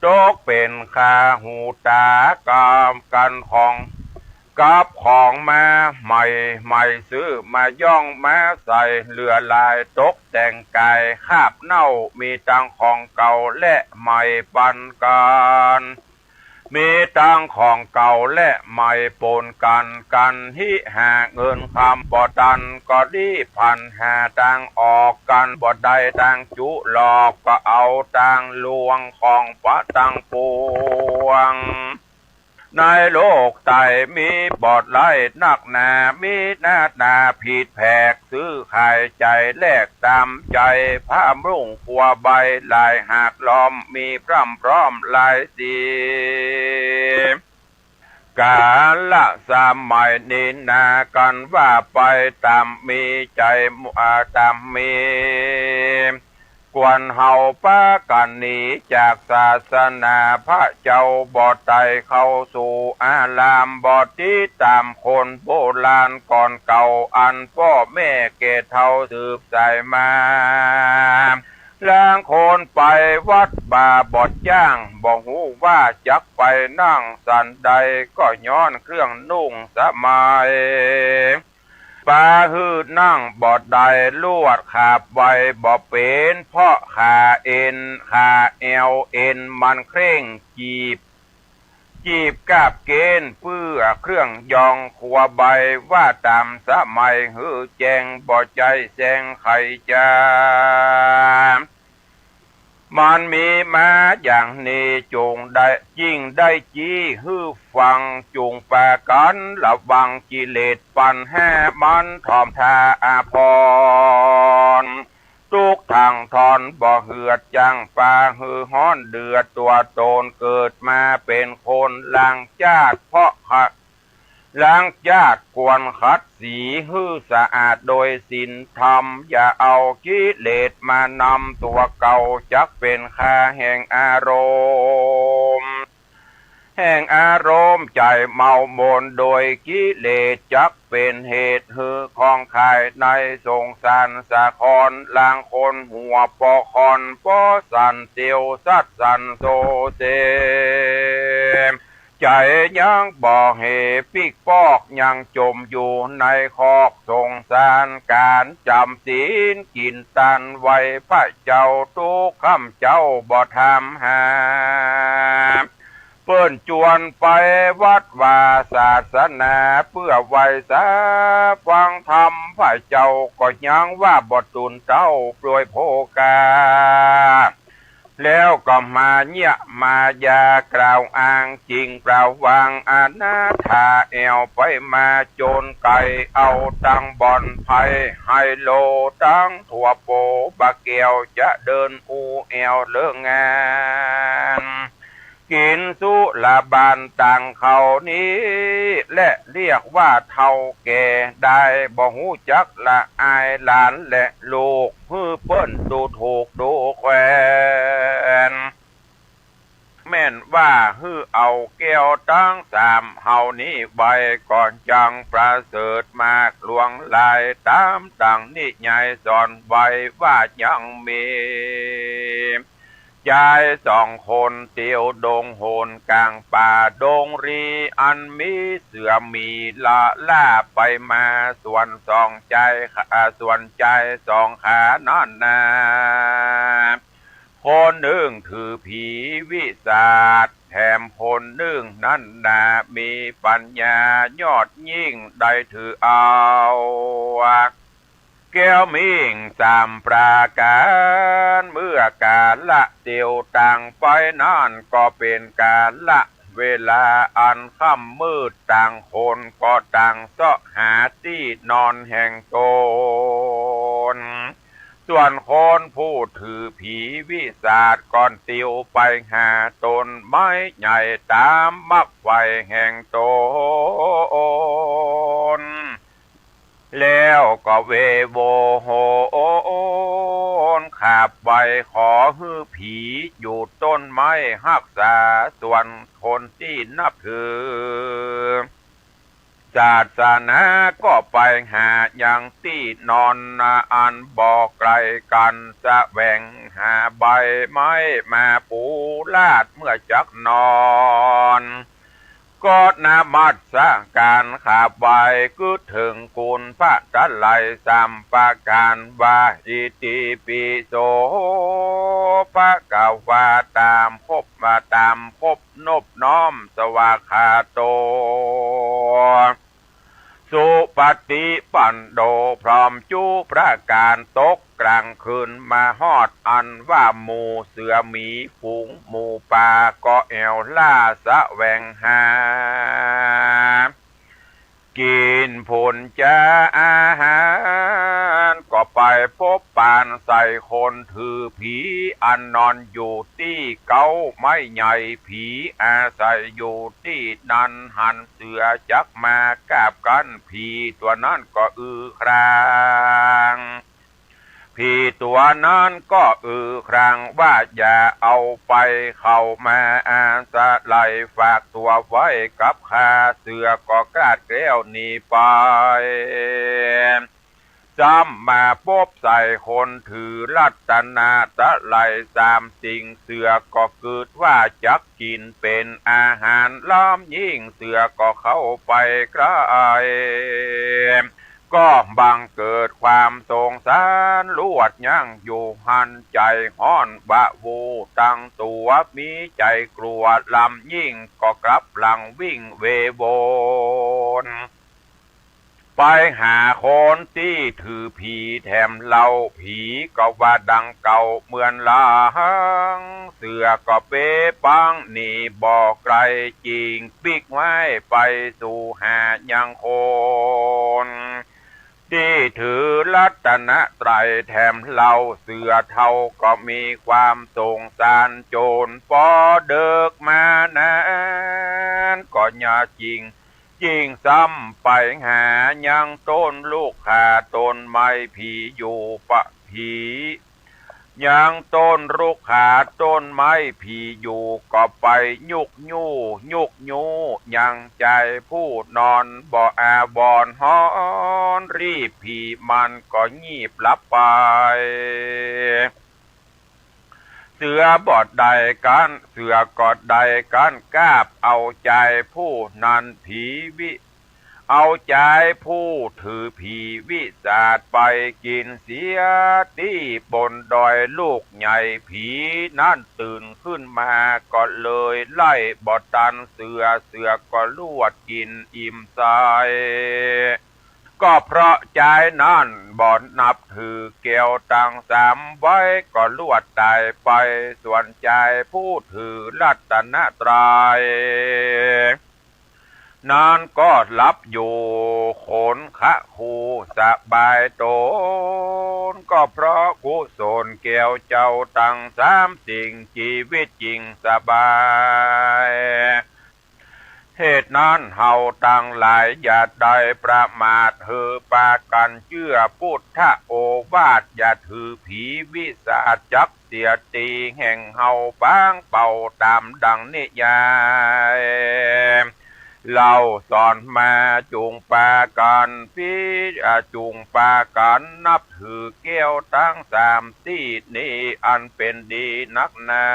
ตกเป๋นคาหูตา กามกั๋นของ กับของมาใหม่ใหม่ ซื้อมาย้องมาใส่ เหลือหลายตกแต่งก๋ายคราบเน่า มีตังของเก่าและใหม่ปันกั๋น มีตังของเก่าและใหม่ป๋นกั๋น กั๋นฮิหาเงินคำบ่ตัน ก็รีบพลันหาตางออก กั๋นบ่ได้ตางจุหลอก ก็เอาตางลวงของปะตังปวง ในโลกใต้มีบ่หลายนักหนา มีหน้าต๋าผิดแผก ซื้อขายจ่ายแลกต๋ามใจ๋ ผ้าบรุ่งครัวใบหลายหากล้อม มีพร่ำพร้อมหลายสี กาลสมัยนี้นา กันว่าไปต๋ามมีใจ๋ อ่า ต๋ามมี ควรเฮาปากั๋นหนีจากศาสนาพระเจ้า บ่ใต้เข้าสู่อาราม บ่ติดต๋ามคนโบราณก่อนเก่า อันป้อแม่แก่เฒ่าสืบสายมา ลางคนไปวัดบ่าบ่จ้าง บ่ฮู้ว่าจักไปนั่งสันใด ก็ย้อนเครื่องนุ่งสมัย ปาหื้อนั่งบ่ได้ ลวดขาบไวบ่เป๋น เพราะขาเอ็นขาแอวเอ็นมันเคร่ง จีบ จีบกาบเกณฑ์ เปื้อเครื่องยองขัวใบ ว่าต๋ามสมัยหื้อแจ้ง บ่ใจ้แซงใครจา มันมีมาอย่างนี้ จุ่งได้ จิ่งได้จี้หื้อฟัง จุ่งปากั๋นระวังกิเลสปัญหา มันถ่อมท่าอาภรณ์ ตุ๊กข์ทั้งทอนบ่เหือดจั้ง ปาหื้อฮ้อนเดือดตั๋วต๋น เกิดมาเป๋นคนล้างจาติ เพราะขะ ล้างจาติควรขัดสีหื้อสะอาดโดยศีลธรรม อย่าเอากิเลสมานำตั๋วเก่า จักเป๋นค่าแห่งอารมณ์ แห่งอารมณ์ใจ๋เมาหมองโดยกิเลส จักเป๋นเหตุหื้อของคายในสงสารสาคร ลางคนหัวปอคอนปอสันเตียวสัตว์สันโซเซ ใจ๋ยังบ่เหปิ๊กปอก ยังจ่มอยู่ในคอกสงสาร ก๋านจ๋ำศีลกิ๋นตานไหว้พระเจ้า ตุ๊กค่ำเจ๊าบ่ถามหา เปิ้นจวนไปวัดวาศาสนา เปื้อไหว้สาฟังธรรมพระเจ้า ก็ยังว่าบ่ตูนเต้าโปรยโภคา แล้วก็มาเยียะมายากล่าวอ้างจิ่งเปล่า วางอนาถาแอ่วไปมา โจรไก๋เอาตังบ่อนไพ่ ไฮโลตังตั๋วโป บ่าแก้วจะเดินอู้แอ่วเลิกงาน กิ๋นสุราบานตังเขานี้แหละ เรียกว่าเฒ่าแก่ได้ บ่ฮู้จักละอายหลานและลูก หื้อเปิ้นดูถูกดูแควน แม่นว่าหื้อเอาแก้วตังสามเหล่านี้ไว้ ก็ยังประเสริฐมากหลวงหลาย ต๋ามดังนิยายสอนไว้ว่ายังมี จายสองคนเตียวดงหนก๋างป่าดงรี อันมีเสือหมีละล่าไปมา ส่วนสองจาย อ่า ส่วนจายสองขานั้นนา คนนึ่งถือผีวิสาท แถมคนนึ่งนั้นนา มีปัญญายอดยิ่ง ได้ถือเอา แก้วมิ่งสามประก๋าน เมื่อกาละเตียวต่างไปนั้น ก็เป๋นกาละเวลาอันค่ำมืด ต่างคนก็ต่างเซาะหาตี้นอนแห่งต๋น ส่วนคนผู้ถือผีวิสาทก็เตียวไปหาต้นไม้ใหญ่ต๋ามมักใฝ่แห่งต๋น แล้วก็เวโวโหนขาบไหว้ขอหื้อผีอยู่ต้นไม้ฮักษา ส่วนคนตี้นับถือศาสนาก็ไปหายังตี้นอนนาอันบ่ไกลกั๋น แสวงหาใบไม้มาปูลาดเมื่อจักนอน ก็นมัสก๋านขาบไหว้ กึ๊ดเถิงคุณพระไตรัยสามประก๋านว่า อิติปิโสภะคะวา ต๋ามครบ ว่าต๋ามครบนบน้อมสวากขาโต สุปฏิปันโน พร้อมจุประก๋าน ตกกลางคืนมาฮอดอันว่าหมู่เสือหมีฝูงหมูป่าก็แอ่วล่าแสวงหา กิ๋นผลจาอาหารก็ ไปปบปานใส่คนถือผี อันนอนอยู่ตี้เก๊าไม้ใหญ่ ผีอาศัยอยู่ตี้นั้น หันเสือจักมากาบกั้น ผีตั๋วนั้นก็อือคราง ผีตั๋วนั้นก็อือครางว่า อย่าเอาไป เข้ามาอาศัย ฝากตั๋วไว้กับข้า เสือก็กราดแกล้วหนีไป ซ้ำมาปบใส่คนถือรัตนตรัยสามสิ่ง เสือก็กึ๊ดว่าจักกิ๋นเป๋นอาหาร ลำยิ่งเสือก็เข้าไปใก้ ก็บังเกิดความสงสาร ลวดยั้งอยู่หั้น ใจ๋ฮ้อนวาบตังตั๋ว มีใจ๋กลัวลำยิ่ง ก็กลับหลังวิ่งเววน ไปหาคนตี้ถือผีแถมเล่า ผีก็ว่าดังเก่าเหมือนหลัง เสือก็เป๋ปังหนีบ่ไกล จิ่งปิ๊กไว้ไปสู่หายังคนตี้ถือรัตนตรัยแถมเล่า เสือเฒ่าก็มีความสงสาร จ๋นปอเดิกมานั้น ก็ย่าจิ่ง จิ่งซ้ำไปหายังต้นลุกขา ต้นไม้ผีอยู่ปะผี ยังต้นลุกขา ต้นไม้ผีอยู่ ก็ไปยุกยู้ ยุกยู้ยังจายผู้นอนบ่อาวรณ์ฮ้อน รีบผีมันก็งีบหลับไป เสือบ่ได้กั๋น เสือก็ได้กั๋นกาบเอาจายผู้นั้น ผีวิ เอาจายผู้ถือผีวิสาทไปกิ๋นเสียตี้บนดอยลูกใหญ่ ผีนั้นตื่นขึ้นมาก็เลยไล่บ่ตันเสือ เสือก็ลวดกิ๋นอิ่มใส ก็เพราะจายนั้นบ่นับถือแก้วตังสามไว้ ก็ลวดต๋ายไป ส่วนจายผู้ถือรัตนตรัย นั้นก็หลับอยู่ขนคะคูสบายต๋น ก็เพราะกุศลแก้วเจ้าตังสามสิ่ง จีวิตจิ่งสบาย เหตุนั้นเฮาตังหลายอย่าได้ประมาท หื้อปากั๋นเจื้อปุทธโอวาท อย่าถือผีวิสาทจักเสียตี้ แห่งเฮาปางเป่าต๋ามดังนิยายเล่าสอนมา จุ่งปากั๋นพิ อ่า จุ่งปากั๋นนับถือแก้วตังสามตี้นี้ อันเป๋นดีนักหนา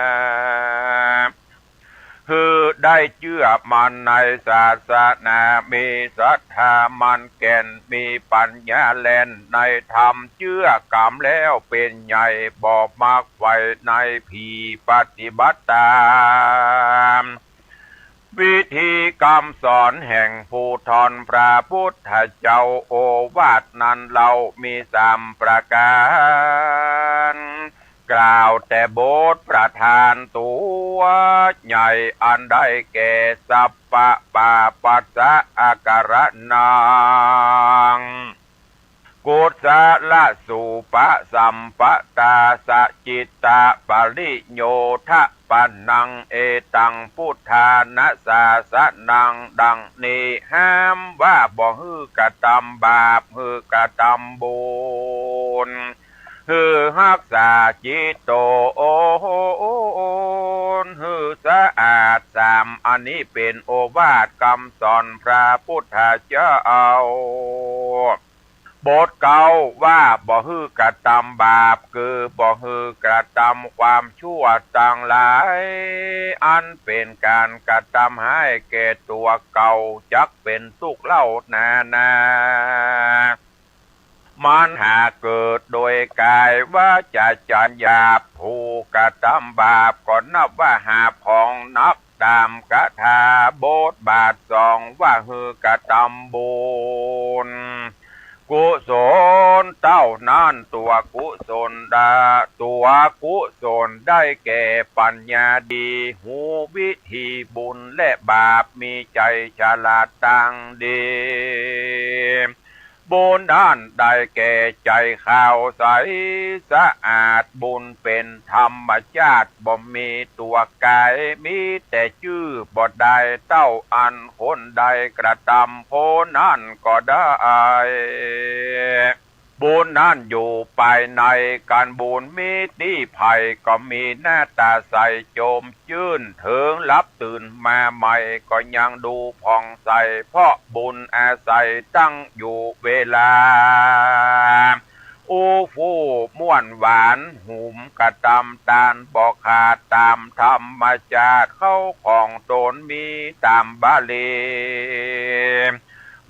หื้อได้เจื้อมั่นในศาสนา มีศรัทธามั่นแก่น มีปั๋ญญาแล่นในธรรม เจื้อกำแล้วเป๋นใหญ่ บ่มักใฝ่ในผีปฏิบัติต๋าม วิธีกำสอนแห่งผู้ท่อนพระพุทธเจ้า โอวาทนั้นเล่ามีสามประก๋าน กล่าวแต่บทประธานตั๋วใหญ่ อันได้แก่ สัพพะปาปัสสะอาการะนัง กุศลสูปสัมปตา สะจิตตะปริโยทะปะนัง เอตังพุทธานะสาสะนัง ดังนี้ห้ามว่าบ่หื้อกระตำบาป หื้อกระตำบุญ หื้อฮักษาจิตต๋น หื้อสะอาด สามอันนี้เป๋นโอวาทกำสอนพระพุทธเจ้า บทเก้าว่าบ่หื้อกระตำบาป คือบ่หื้อกระตำความชั่วตังหลาย อันเป๋นก๋านกระตำฮ้ายแก่ตั๋วเก่า จักเป๋นตุ๊กข์เล่านานา มันหากเกิดโดยก๋ายวาจ๋าจั๋นหยาบ ผู้กระตำบาปก็นับว่าหาบของหนัก ต๋ามกถาบทบาทสองว่าหื้อกระตำบุญ กุศลเต้านั้น ตั๋วกุศลดา ตั๋วกุศลได้แก่ปัญญาดี ฮู้วิธีบุญและบาป มีใจ๋ฉลาดตังดี บุญนั้นได้แก่ใจ๋ขาวใสสะอาด บุญเป๋นธรรมจาติ บ่มีตั๋วก๋าย มีแต่จื้อ บ่ได้เต้าอั้น คนใดกระตำผู้นั้นก็ได้ บุญนั้นอยู่ภายใน กั๋นบุญมีตี้ใผ ก็มีหน้าต๋าใสโจ่มจื้น เถิงหลับตื่นมาใหม่ ก็ยังดูผ่องใส เพราะบุญอาศัยตั้งอยู่เวลา อู้ฟู่ม่วนหวาน หุมกระตำตานบ่ขาด ต๋ามธรรมจาติ เข้าของต๋นมีต๋ามบาลี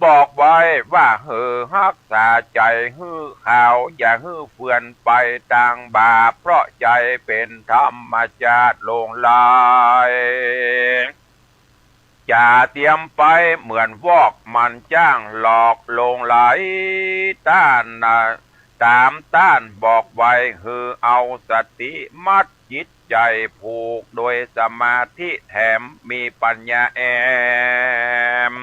บอกไว้ว่าหื้อฮักษาใจ๋หื้อขาว อย่าหื้อเฟือนไปตางบาป เพราะใจ๋เป๋นธรรมจาติหลงไหล จ๋าเตียมไปเหมือนวอก มันจ้างหลอกหลงไหล ต้านนะ ต๋ามต้านบอกไว้ หื้อเอาสติมัดจิตใจ๋ ผูกโดยสมาธิแถม มีปัญญาแอม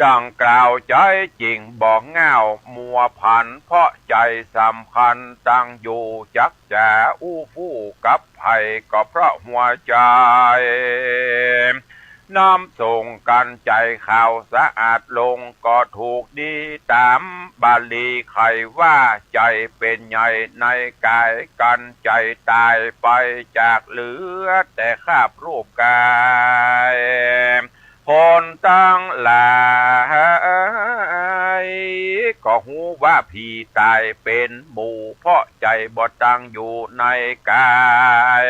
ดังกล่าวใจ๋จริงบ่ง่าวมัวผัน เพราะใจ๋สำคัญตั้งอยู่ จักจ๋าอู้ฟู่กับใผ ก็เพราะหัวใจ๋ นำส่งกั๋นใจ๋ขาวสะอาดลง ก็ถูกดีต๋ามบาลีไขว่า ใจ๋เป๋นใหญ่ในก๋าย กั๋นใจ๋ต๋ายไปจากเหลือแต่คราบรูปก๋าย คนตังหลายก็ฮู้ว่าผีต๋ายเป๋นหมู่ เพราะใจ๋บ่ตั้งอยู่ในก๋าย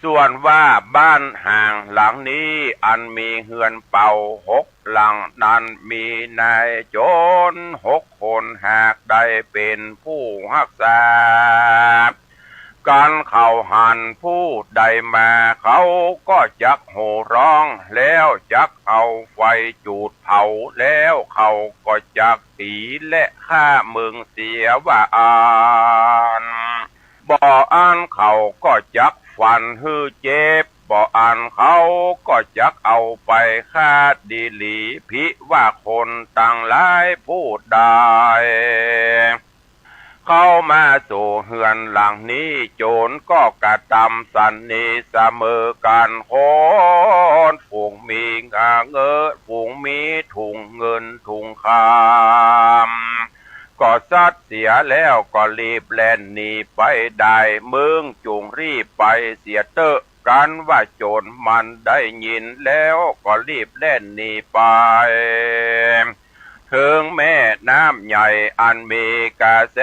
ส่วนว่าบ้านห่างหลังนี้ อันมีเฮือนเป่าหกหลังนั้น มีนายโจ๋รหกคน หากได้เป๋นผู้ฮักษา กั๋นเขาหันผู้ใดมา เขาก็จักโห่ฮ้อง แล้วจักเอาไฟจูดเผา แล้วเขาก็จักตีและฆ่ามึงเสียว่าอั้น บ่อั้นเขาก็จักฟันหื้อเจ็บ บ่อั้นเขาก็จักเอาไปฆ่าดีหลี ผิว่าคนตังหลายผู้ใด เข้ามาสู่เฮือนหลังนี้ โจ๋รก็กระตำสันนิเสมอกั๋น คนฝูงมีเงิน ฝูงมีถุงเงินถุงคำ ก็ซัดเสียแล้วก็รีบแล่นหนีไปได้ มึงจุ่งรีบไปเสียเต๊อะ กั๋นว่าโจ๋รมันได้ยินแล้วก็รีบแล่นหนีไป เถิงแม่น้ำใหญ่อันมีกระแส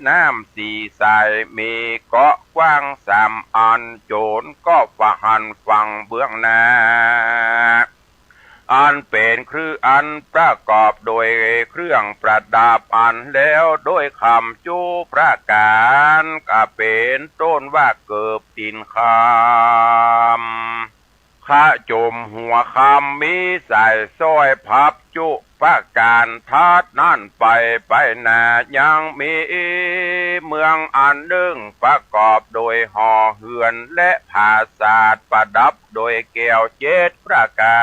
น้ำสี่สาย มีเกาะกว้างสามอัน โจ๋รก็ปะหันฝั่งเบื้องหน้า อันเป๋นเครื่อง อันประกอบโดยเครื่องประดับอันแล้วโดยคำจุประก๋าน ก็เป๋นต้นว่าเกิบตี๋นคำ ขะจมหัวคำ มีสายสร้อยพับจุประก๋าน ถัดนั้นไปไปหน้ายังมีเมืองอันนึ่งประกอบโดยหอเฮือนและผาสาทประดับโดยแก้วเจ็ดประก๋า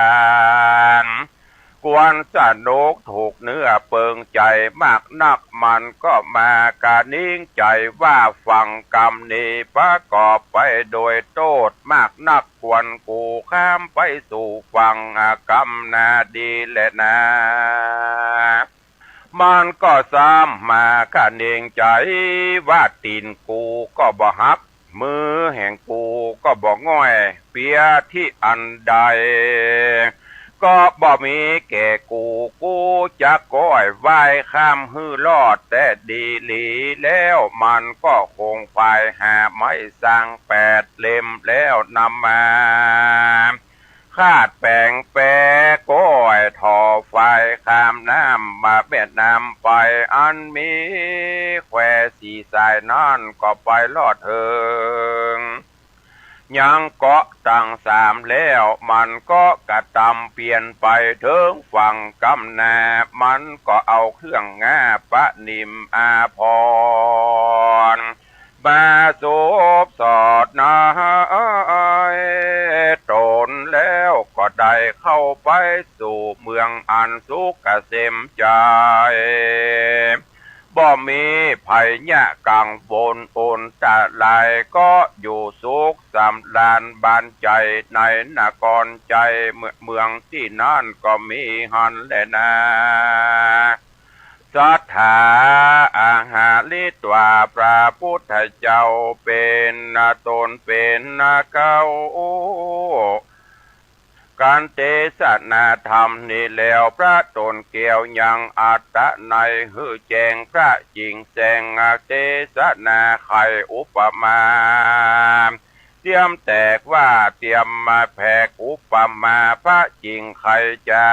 น ควรสนุกถูกเนื้อเปิงใจ๋มากนัก มันก็มากระหนิงใจ๋ว่าฝั่งกำนี้ประกอบไปโดยโต้ษมากนัก ควรกูข้ามไปสู่ฝั่งกำหน้าดีแลนา มันก็ซ้ำมากระหนิงใจ๋ว่าตี๋นกูก็บ่หัก มือแห่งกูก็บ่ง่อยเปียที่อันใด ก็บ่มีแก่กู กูจักก้อยว่ายข้ามหื้อรอดแต่ดีหลี แล้วมันก็คงควายหาไม้สังแปดเล่มแล้วนำมา คาดแป๋งแปก้อยถ่อฝายข้ามน้ำมาแม่น้ำไป อันมีแควสี่สายนั้นก็ไปรอดเถิงยังเกาะตังสามแล้ว มันก็กระตำเปียนไปเถิงฝั่งกำหน้า มันก็เอาเครื่องงาประนิมอาภรณ์ มาสวมสอดในต๋นแล้วก็ได้เข้าไปสู่เมืองอัน สุขเกษมใจ๋ บ่มีภัยยะกังวลอันตราย ก็อยู่สุขสำราญบานใจ๋ในนครใจ๋ เมือง เมืองตี้นั่นก็มีหั้นแลนา สัตถา อาหาริตวา พระพุทธเจ้าเป๋นต๋นเป๋นเก๊า กั๋นเตสนาธรรมนี้แล้ว พระต๋นแก้วยังอัตตะนัยหื้อแจ้งพระจิ๋งแจ้ง เตสนาไขอุปมา เตียมแตกว่า เตียมมาแผกอุปมาพระจิ๋งไข จา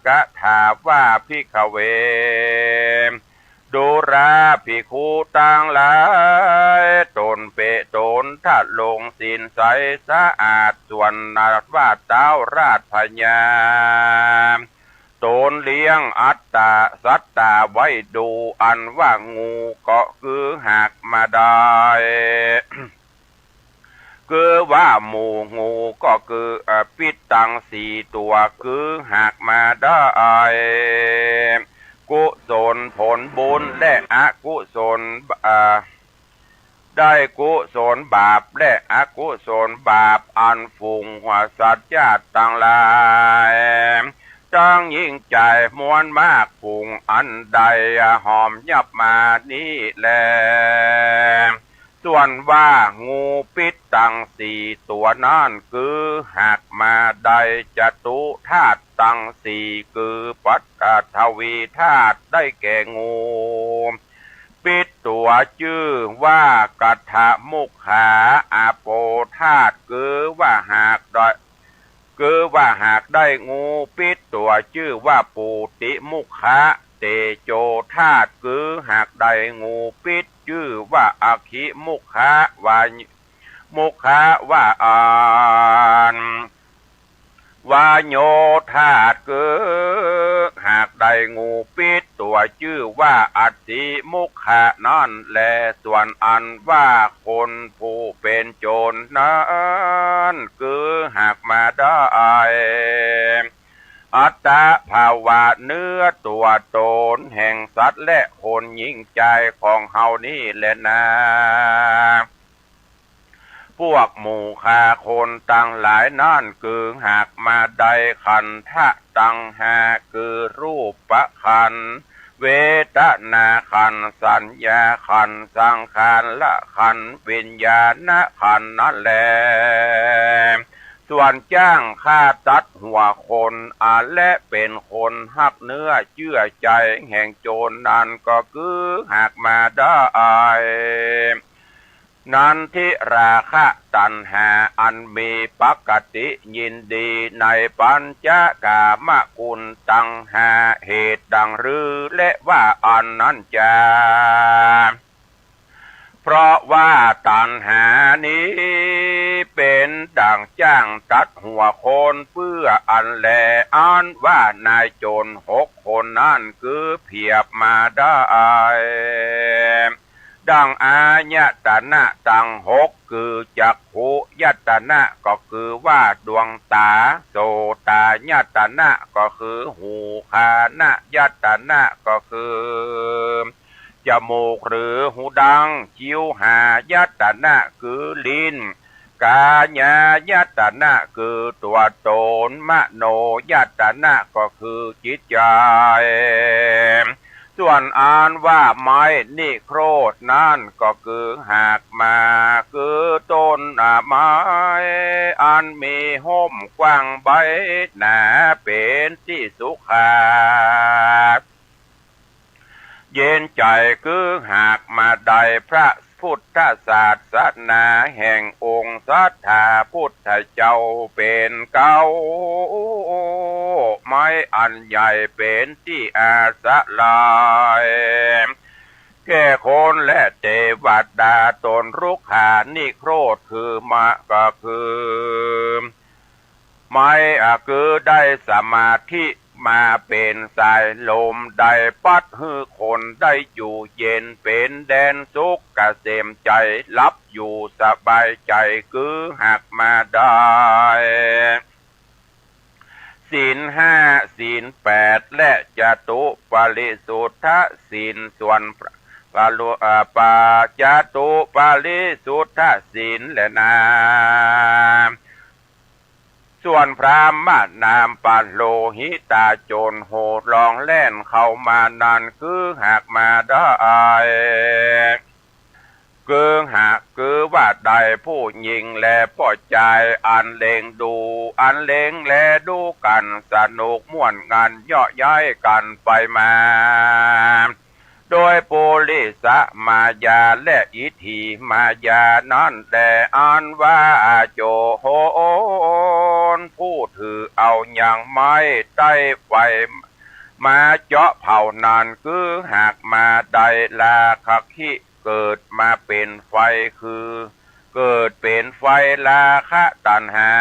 กถาว่า ภิกขเว ดูราภิกขุตังหลาย ต๋นเป๋นต๋นทรงศีลใสสะอาด ส่วนว่าเต๊าราชพญา ต๋นเลี้ยงอัตตาสัตตาไว้ดู อันว่างูก็คือหากมาได้ คือว่าหมู่งูก็คือ เอ่อ ปิ๊ดตังสี่ตั๋ว คือหากมาได้ กุศลผลบุญและอกุศล เอ่อ ได้กุศลบาปและอกุศลบาป อันฝูงสัตว์จ๊าดตังหลาย ตังยิ่งใจ๋มวลมากฝูงอันได้หอมยับมานี้แล ส่วนว่างูปิ๊ดตังสี่ตั๋วนั้น คือหากมาได้จตุธาตุตังสี่ คือปฐวีธาตุ ได้แก่งูปิ๊ดตั๋วจื้อว่ากัทธมุขขา อาโปธาตุ คือว่าหากได้ คือว่าหากได้งูปิ๊ดตั๋วจื้อว่าปูติมุขขา เตโจธาตุ คือหากได้งูปิ๊ดจื้อว่าอคิมุขขาวา มุขขาวาอัน วาโยธาตุ คือหากได้งูปิ๊ดตั๋วจื้อว่าอัสสิมุขขานั้นแล ส่วนอันว่าคนผู้เป๋นโจรนั้น คือหากมาได้ อัตตภาวะเนื้อตั๋วต๋นแห่งสัตว์และคนหญิงจายของเฮานี้แลนา พวกหมู่ข้าคนตังหลายนั้น คือหากมาได้ขันธะตังห้า คือรูปขันธ์ เวทนาขันธ์ สัญญาขันธ์ สังขารขันธ์ วิญญาณขันธ์นั้นแล ส่วนจ้างฆ่าตัดหัวคน อันและเป๋นคนฮักเนื้อเจื้อใจ๋แห่งโจรนั้น ก็คือหากมาได้ นันทิราคะตัณหาอันมีปกติยินดีในปัญจกามคุณตังห้า เหตุดังรือและว่าอันนั้นจา เพราะว่าตัณหานี้เป๋นดั่งจ้างตัดหัวคนเปื้ออันแล อันว่านายโจรหกคนนั้น คือเผียบมาได้ ดั่งอายตนะตังหก คือจักขุยตนะ ก็คือว่าดวงต๋า โสตายตนะ ก็คือหู ฆานยตนะ ก็คือจมูกหรือหูดัง จิวหายตนะ คือลิ้น กายายตนะ คือตั๋วต๋น มโนยตนะ ก็คือจิตใจ๋ ส่วนอันว่าไม้นิโครธนั้น ก็คือหากมา คือต้นไม้ อันมีฮ่มกว้างใบหนา เป๋นตี้สุขา เย็นใจ๋ คือหากมาได้พระพุทธศาสนาแห่งองค์สัตถาพุทธเจ้าเป๋นเก๊า ไม้อันใหญ่เป๋นตี้อาศรัย แก่คนและเตวดา ต้นรุกขานิโครธ คือมะ ก็คือไม้ อ่ะ คือได้สมาธิมาเป๋นสายลม ได้ปั๊ดหื้อคนได้อยู่เย็น เป๋นแดนสุขเกษมใจ๋ หลับอยู่สบายใจ๋ คือหากมาได้ ศีลห้า ศีลแปด และจตุปริสุทธศีล ส่วนพระ ปะลุ อ่า ปะ จตุปริสุทธศีลแลนา ส่วนพราหมณาปะโลหิตาโจรโห่ร้องแล่นเข้ามานั้น คือหากมาได้ คือหาก คือว่าได้ผู้ญิงและป้อจาย อันเล็งดู อันเล็งแลดูกั๋นสนุกม่วนงันเยาะเย้ยกั๋นไปมา โดยปุริสมายาและอิทธิมายานั้นแล อันว่าโจรผู้ถือเอายังไม้ใต้ไฟมาเจาะเผานั้น คือหากมาได้ราคะคิเกิดมาเป๋นไฟ คือเกิดเป๋นไฟราคะตัณหา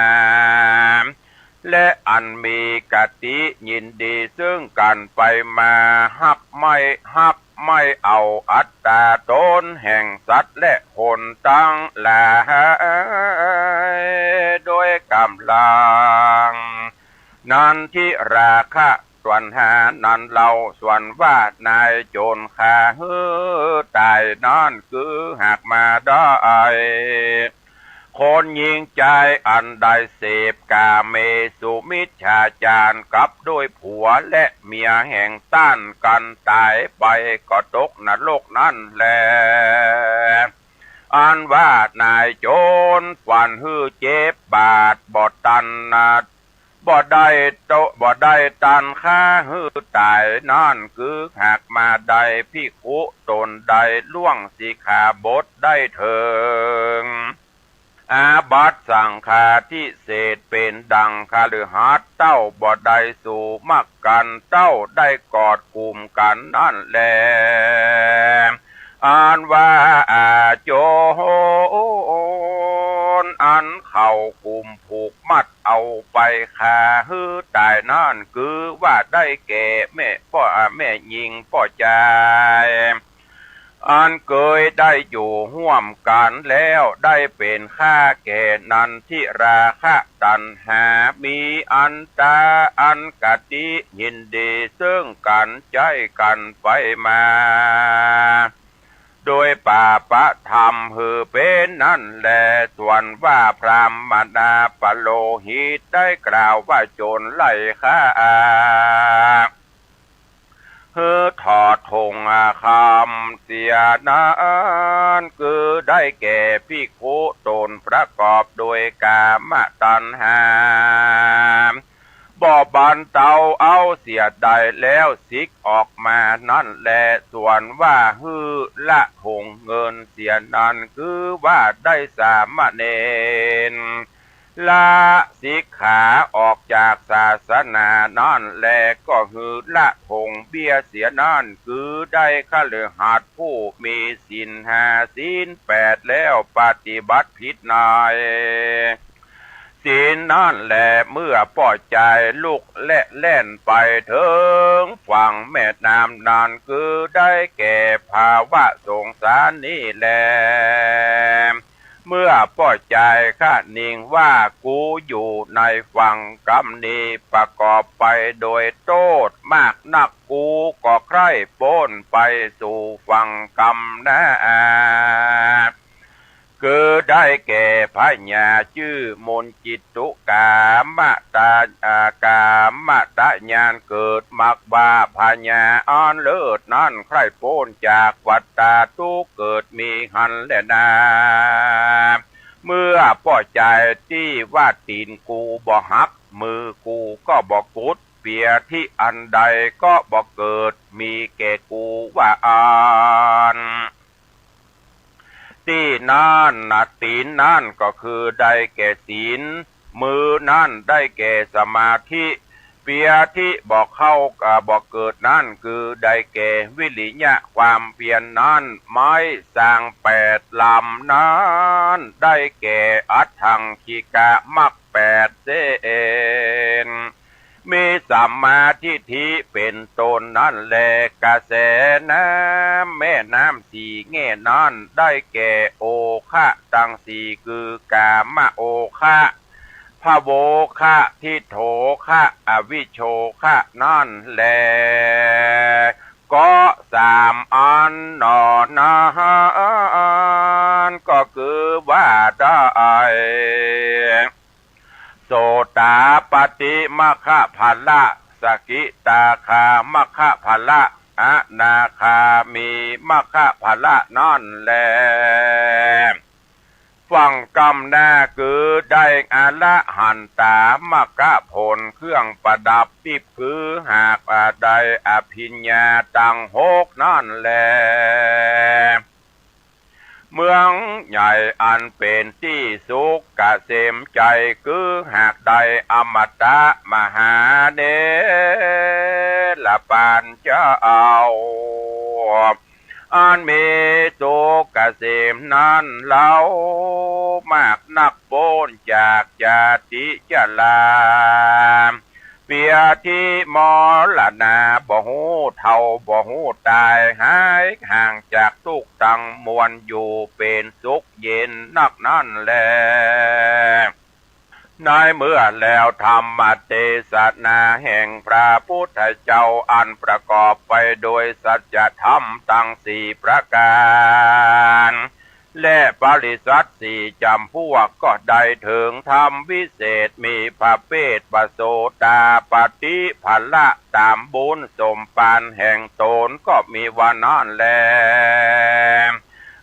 และอันมีกติยินดีซึ่งกั๋นไปมา ฮักไม่ ฮักไม่เอาอัตต๋าต๋นแห่งสัตว์และคนตังหลาย โดยก๋ำลัง นันทิราคะตัณหานั้นเล่า ส่วนว่านายโจรฆ่าหื้อต๋ายนั้น คือหากมาได้ คนญิงจายอันได้เสพกาเมสุมิจฉาจารกับด้วยผัวและเมียแห่งต้านกั๋นต๋ายไป ก็ตกนรกนั้นแล อันว่านายโจรฟันหื้อเจ็บบาดบ่ตันนะ บ่ได้โต บ่ได้ตันฆ่าหื้อต๋ายนั้น คือหากมาได้ภิกขุต๋นได้ล่วงสิกขาบทได้เถิง อาบัติสังฆาทิเศษเป๋นดังคฤหัสถ์เต้าบ่ได้สู่มักกั๋น เต้าได้กอดกุมกั๋นนั้นแล อันว่าโจรอันเขากุมผูกมัดเอาไปฆ่าหื้อต๋ายนั้น คือว่าได้แก่แม่ป้อ แม่ญิงป้อจาย อันเกยได้อยู่ฮ่วมกั๋นแล้ว ได้เป๋นข้าแก่นันทิราคะตัณหา มีอันต๋าอันกติยินดีซึ่งกั๋นใจ๊กั๋นไปมา โดยปาปะธรรมหื้อเป๋นนั้นแล ส่วนว่าพราหมณาปะโลหิตได้กล่าวว่าโจรไล่ฆ่า หื้อถอดหงส์คำเสียนั้น คือได้แก่ภิกขุต๋นประกอบโดยกามตัณหา บ่บรรเตาเอาเสียได้แล้วสิกออกมานั้นแล ส่วนว่าหื้อละหงส์เงินเสียนั้น คือว่าได้สามเณร ละสิกขาออกจากศาสนานั้นแล ก็หื้อละหงส์เบี้ยเสียนั้น คือได้คฤหัสถ์ผู้มีศีลห้าศีลแปดแล้วปฏิบัติผิดในศีลนั้นแล เมื่อป้อจายลุกและแล่นไปเถิงฝั่งแม่น้ำนั้น คือได้แก่ภาวะสงสารนี้แล เมื่อป้อจายคะนิงว่า กูอยู่ในฝั่งกำนี้ประกอบไปโดยโต้ษมากนัก กูก็ใคร่ป๊นไปสู่ฝั่งกำนา คือได้แก่พญาจื้อมนจิตตุกามตะ อ่า กามตะญาณเกิดมักว่าพญาอันเลิศนั้นใคร่ป๊นจากวัฏฏะทุกข์เกิดมีหั้นแลนา เมื่อป้อจายตี้ว่าตี๋นกูบ่หัก มือกูก็บ่กุด เปียที่อันใดก็บ่เกิดมีแก่กูว่าอั้น ตี้นั้นนะ ตี๋นนั้นก็คือได้แก่ศีล มือนั้นได้แก่สมาธิ เปียที่บ่เข้า อ่า บ่เกิดนั้นคือได้แก่วิริยะความเพียรนั้น ไม้สร้างแปดลำนั้นได้แก่อัฏฐังคิกะมรรคแปดเส้น มีสัมมาทิฏฐิเป๋นต้นนั้นแล กระแสน้ำแม่น้ำสี่แง่นั้นได้แก่โอคะตังสี่ คือกามโอคะ ภ พโวคะ ทิฏโฐคะ อวิชโชคะ นั้นแล ก็สามอันหน่อนั้น ก็คือว่าได้ โสตาปัตติมัคคะผละ สกิตาคามัคคะผละ อนาคามีมัคคะผละนั้นแล ฟังกำหน้า คือได้อรหันตามัคคะผลเครื่องประดับปิ๊บ คือหากว่าได้อภิญญาตังหกนั้นแล เมืองใหญ่อันเป๋นตี้สุขเกษมใจ๋ คือหากได้อมตะมหาเนรปานเจ้า อันมีสุขเกษมนั้นเล่า มากนักป๊นจากจาติชรา เปียธิมรณา บ่ฮู้เฒ่าบ่ฮู้ต๋าย หายห่างจากตุ๊กข์ตังมวล อยู่เป๋นสุขเย็นนักนั้นแล ในเมื่อแล้วธรรมเตสนาแห่งพระพุทธเจ้าอันประกอบไปโดยสัจธรรมตังสี่ประก๋าน และปริษัทสี่จ๋ำพวก ก็ได้เถิงธรรมวิเศษ มีประเภทว่าโสตาปัตติผละต๋ามบุญสมปานแห่งต๋น ก็มีว่านั้นแล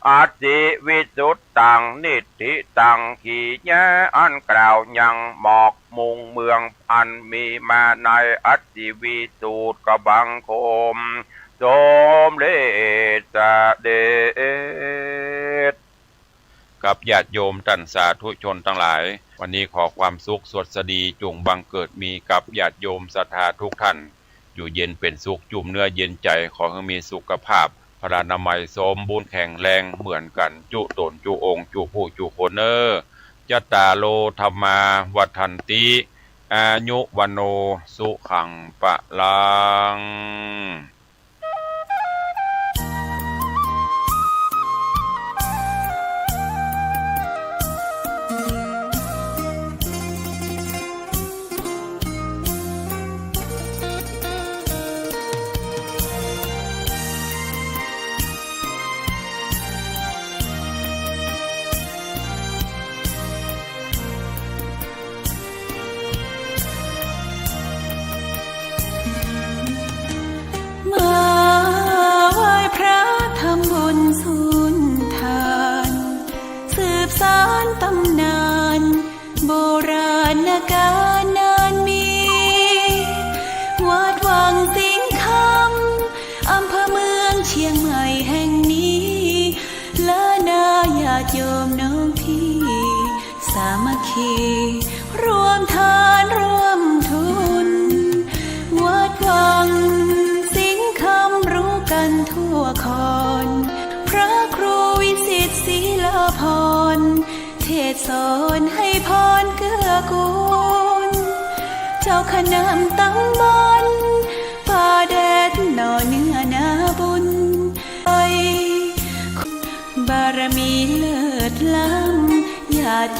อัตถิวิสุตตัง นิฏฐิตัง กิริยาอันกล่าวยังหมอกมุงเมืองอันมีมาในอัตถิวิสูตรก็บังคมสมเร็จเสด็จ กับญาติโยมต้านสาธุชนตังหลาย วันนี้ขอความสุขสวัสดีจงบังเกิดมีกับญาติโยมศรัทธาทุกท่าน อยู่เย็นเป๋นสุข จุ่มเนื้อเย็นใจ๋ ขอหื้อมีสุขภาพพลานามัยสมบูรณ์แข็งแรงเหมือนกั๋นจุ๊ต๋นจุ๊องค์จุ๊ผู้จุ๊คนเน่อ จัตตาโร ธัมมา วัฑฒันติ อายุ วัณโณ สุขัง พลัง มาไหว้พระทำบุญสุนทาน สืบสานต๋ำนานโบราณก๋าลนานมี วัดวังสิงห์คำ อำเภอเมืองเชียงใหม่แห่งนี้ และนาญาติโยมน้องพี่ สามัคคีร่วมทานร่วมทุน วัดวังสิงห์คำรู้กั๋นทั่วคอน พระครูวิสิตศรีลาภรณ์ เทศน์สอนให้พรเกื้อกูล เจ้าคณะต๋ำบลป่าแดดหน่อเนื้อนาบุญ ไอ้บารมีเลิศล้ำ ญาติ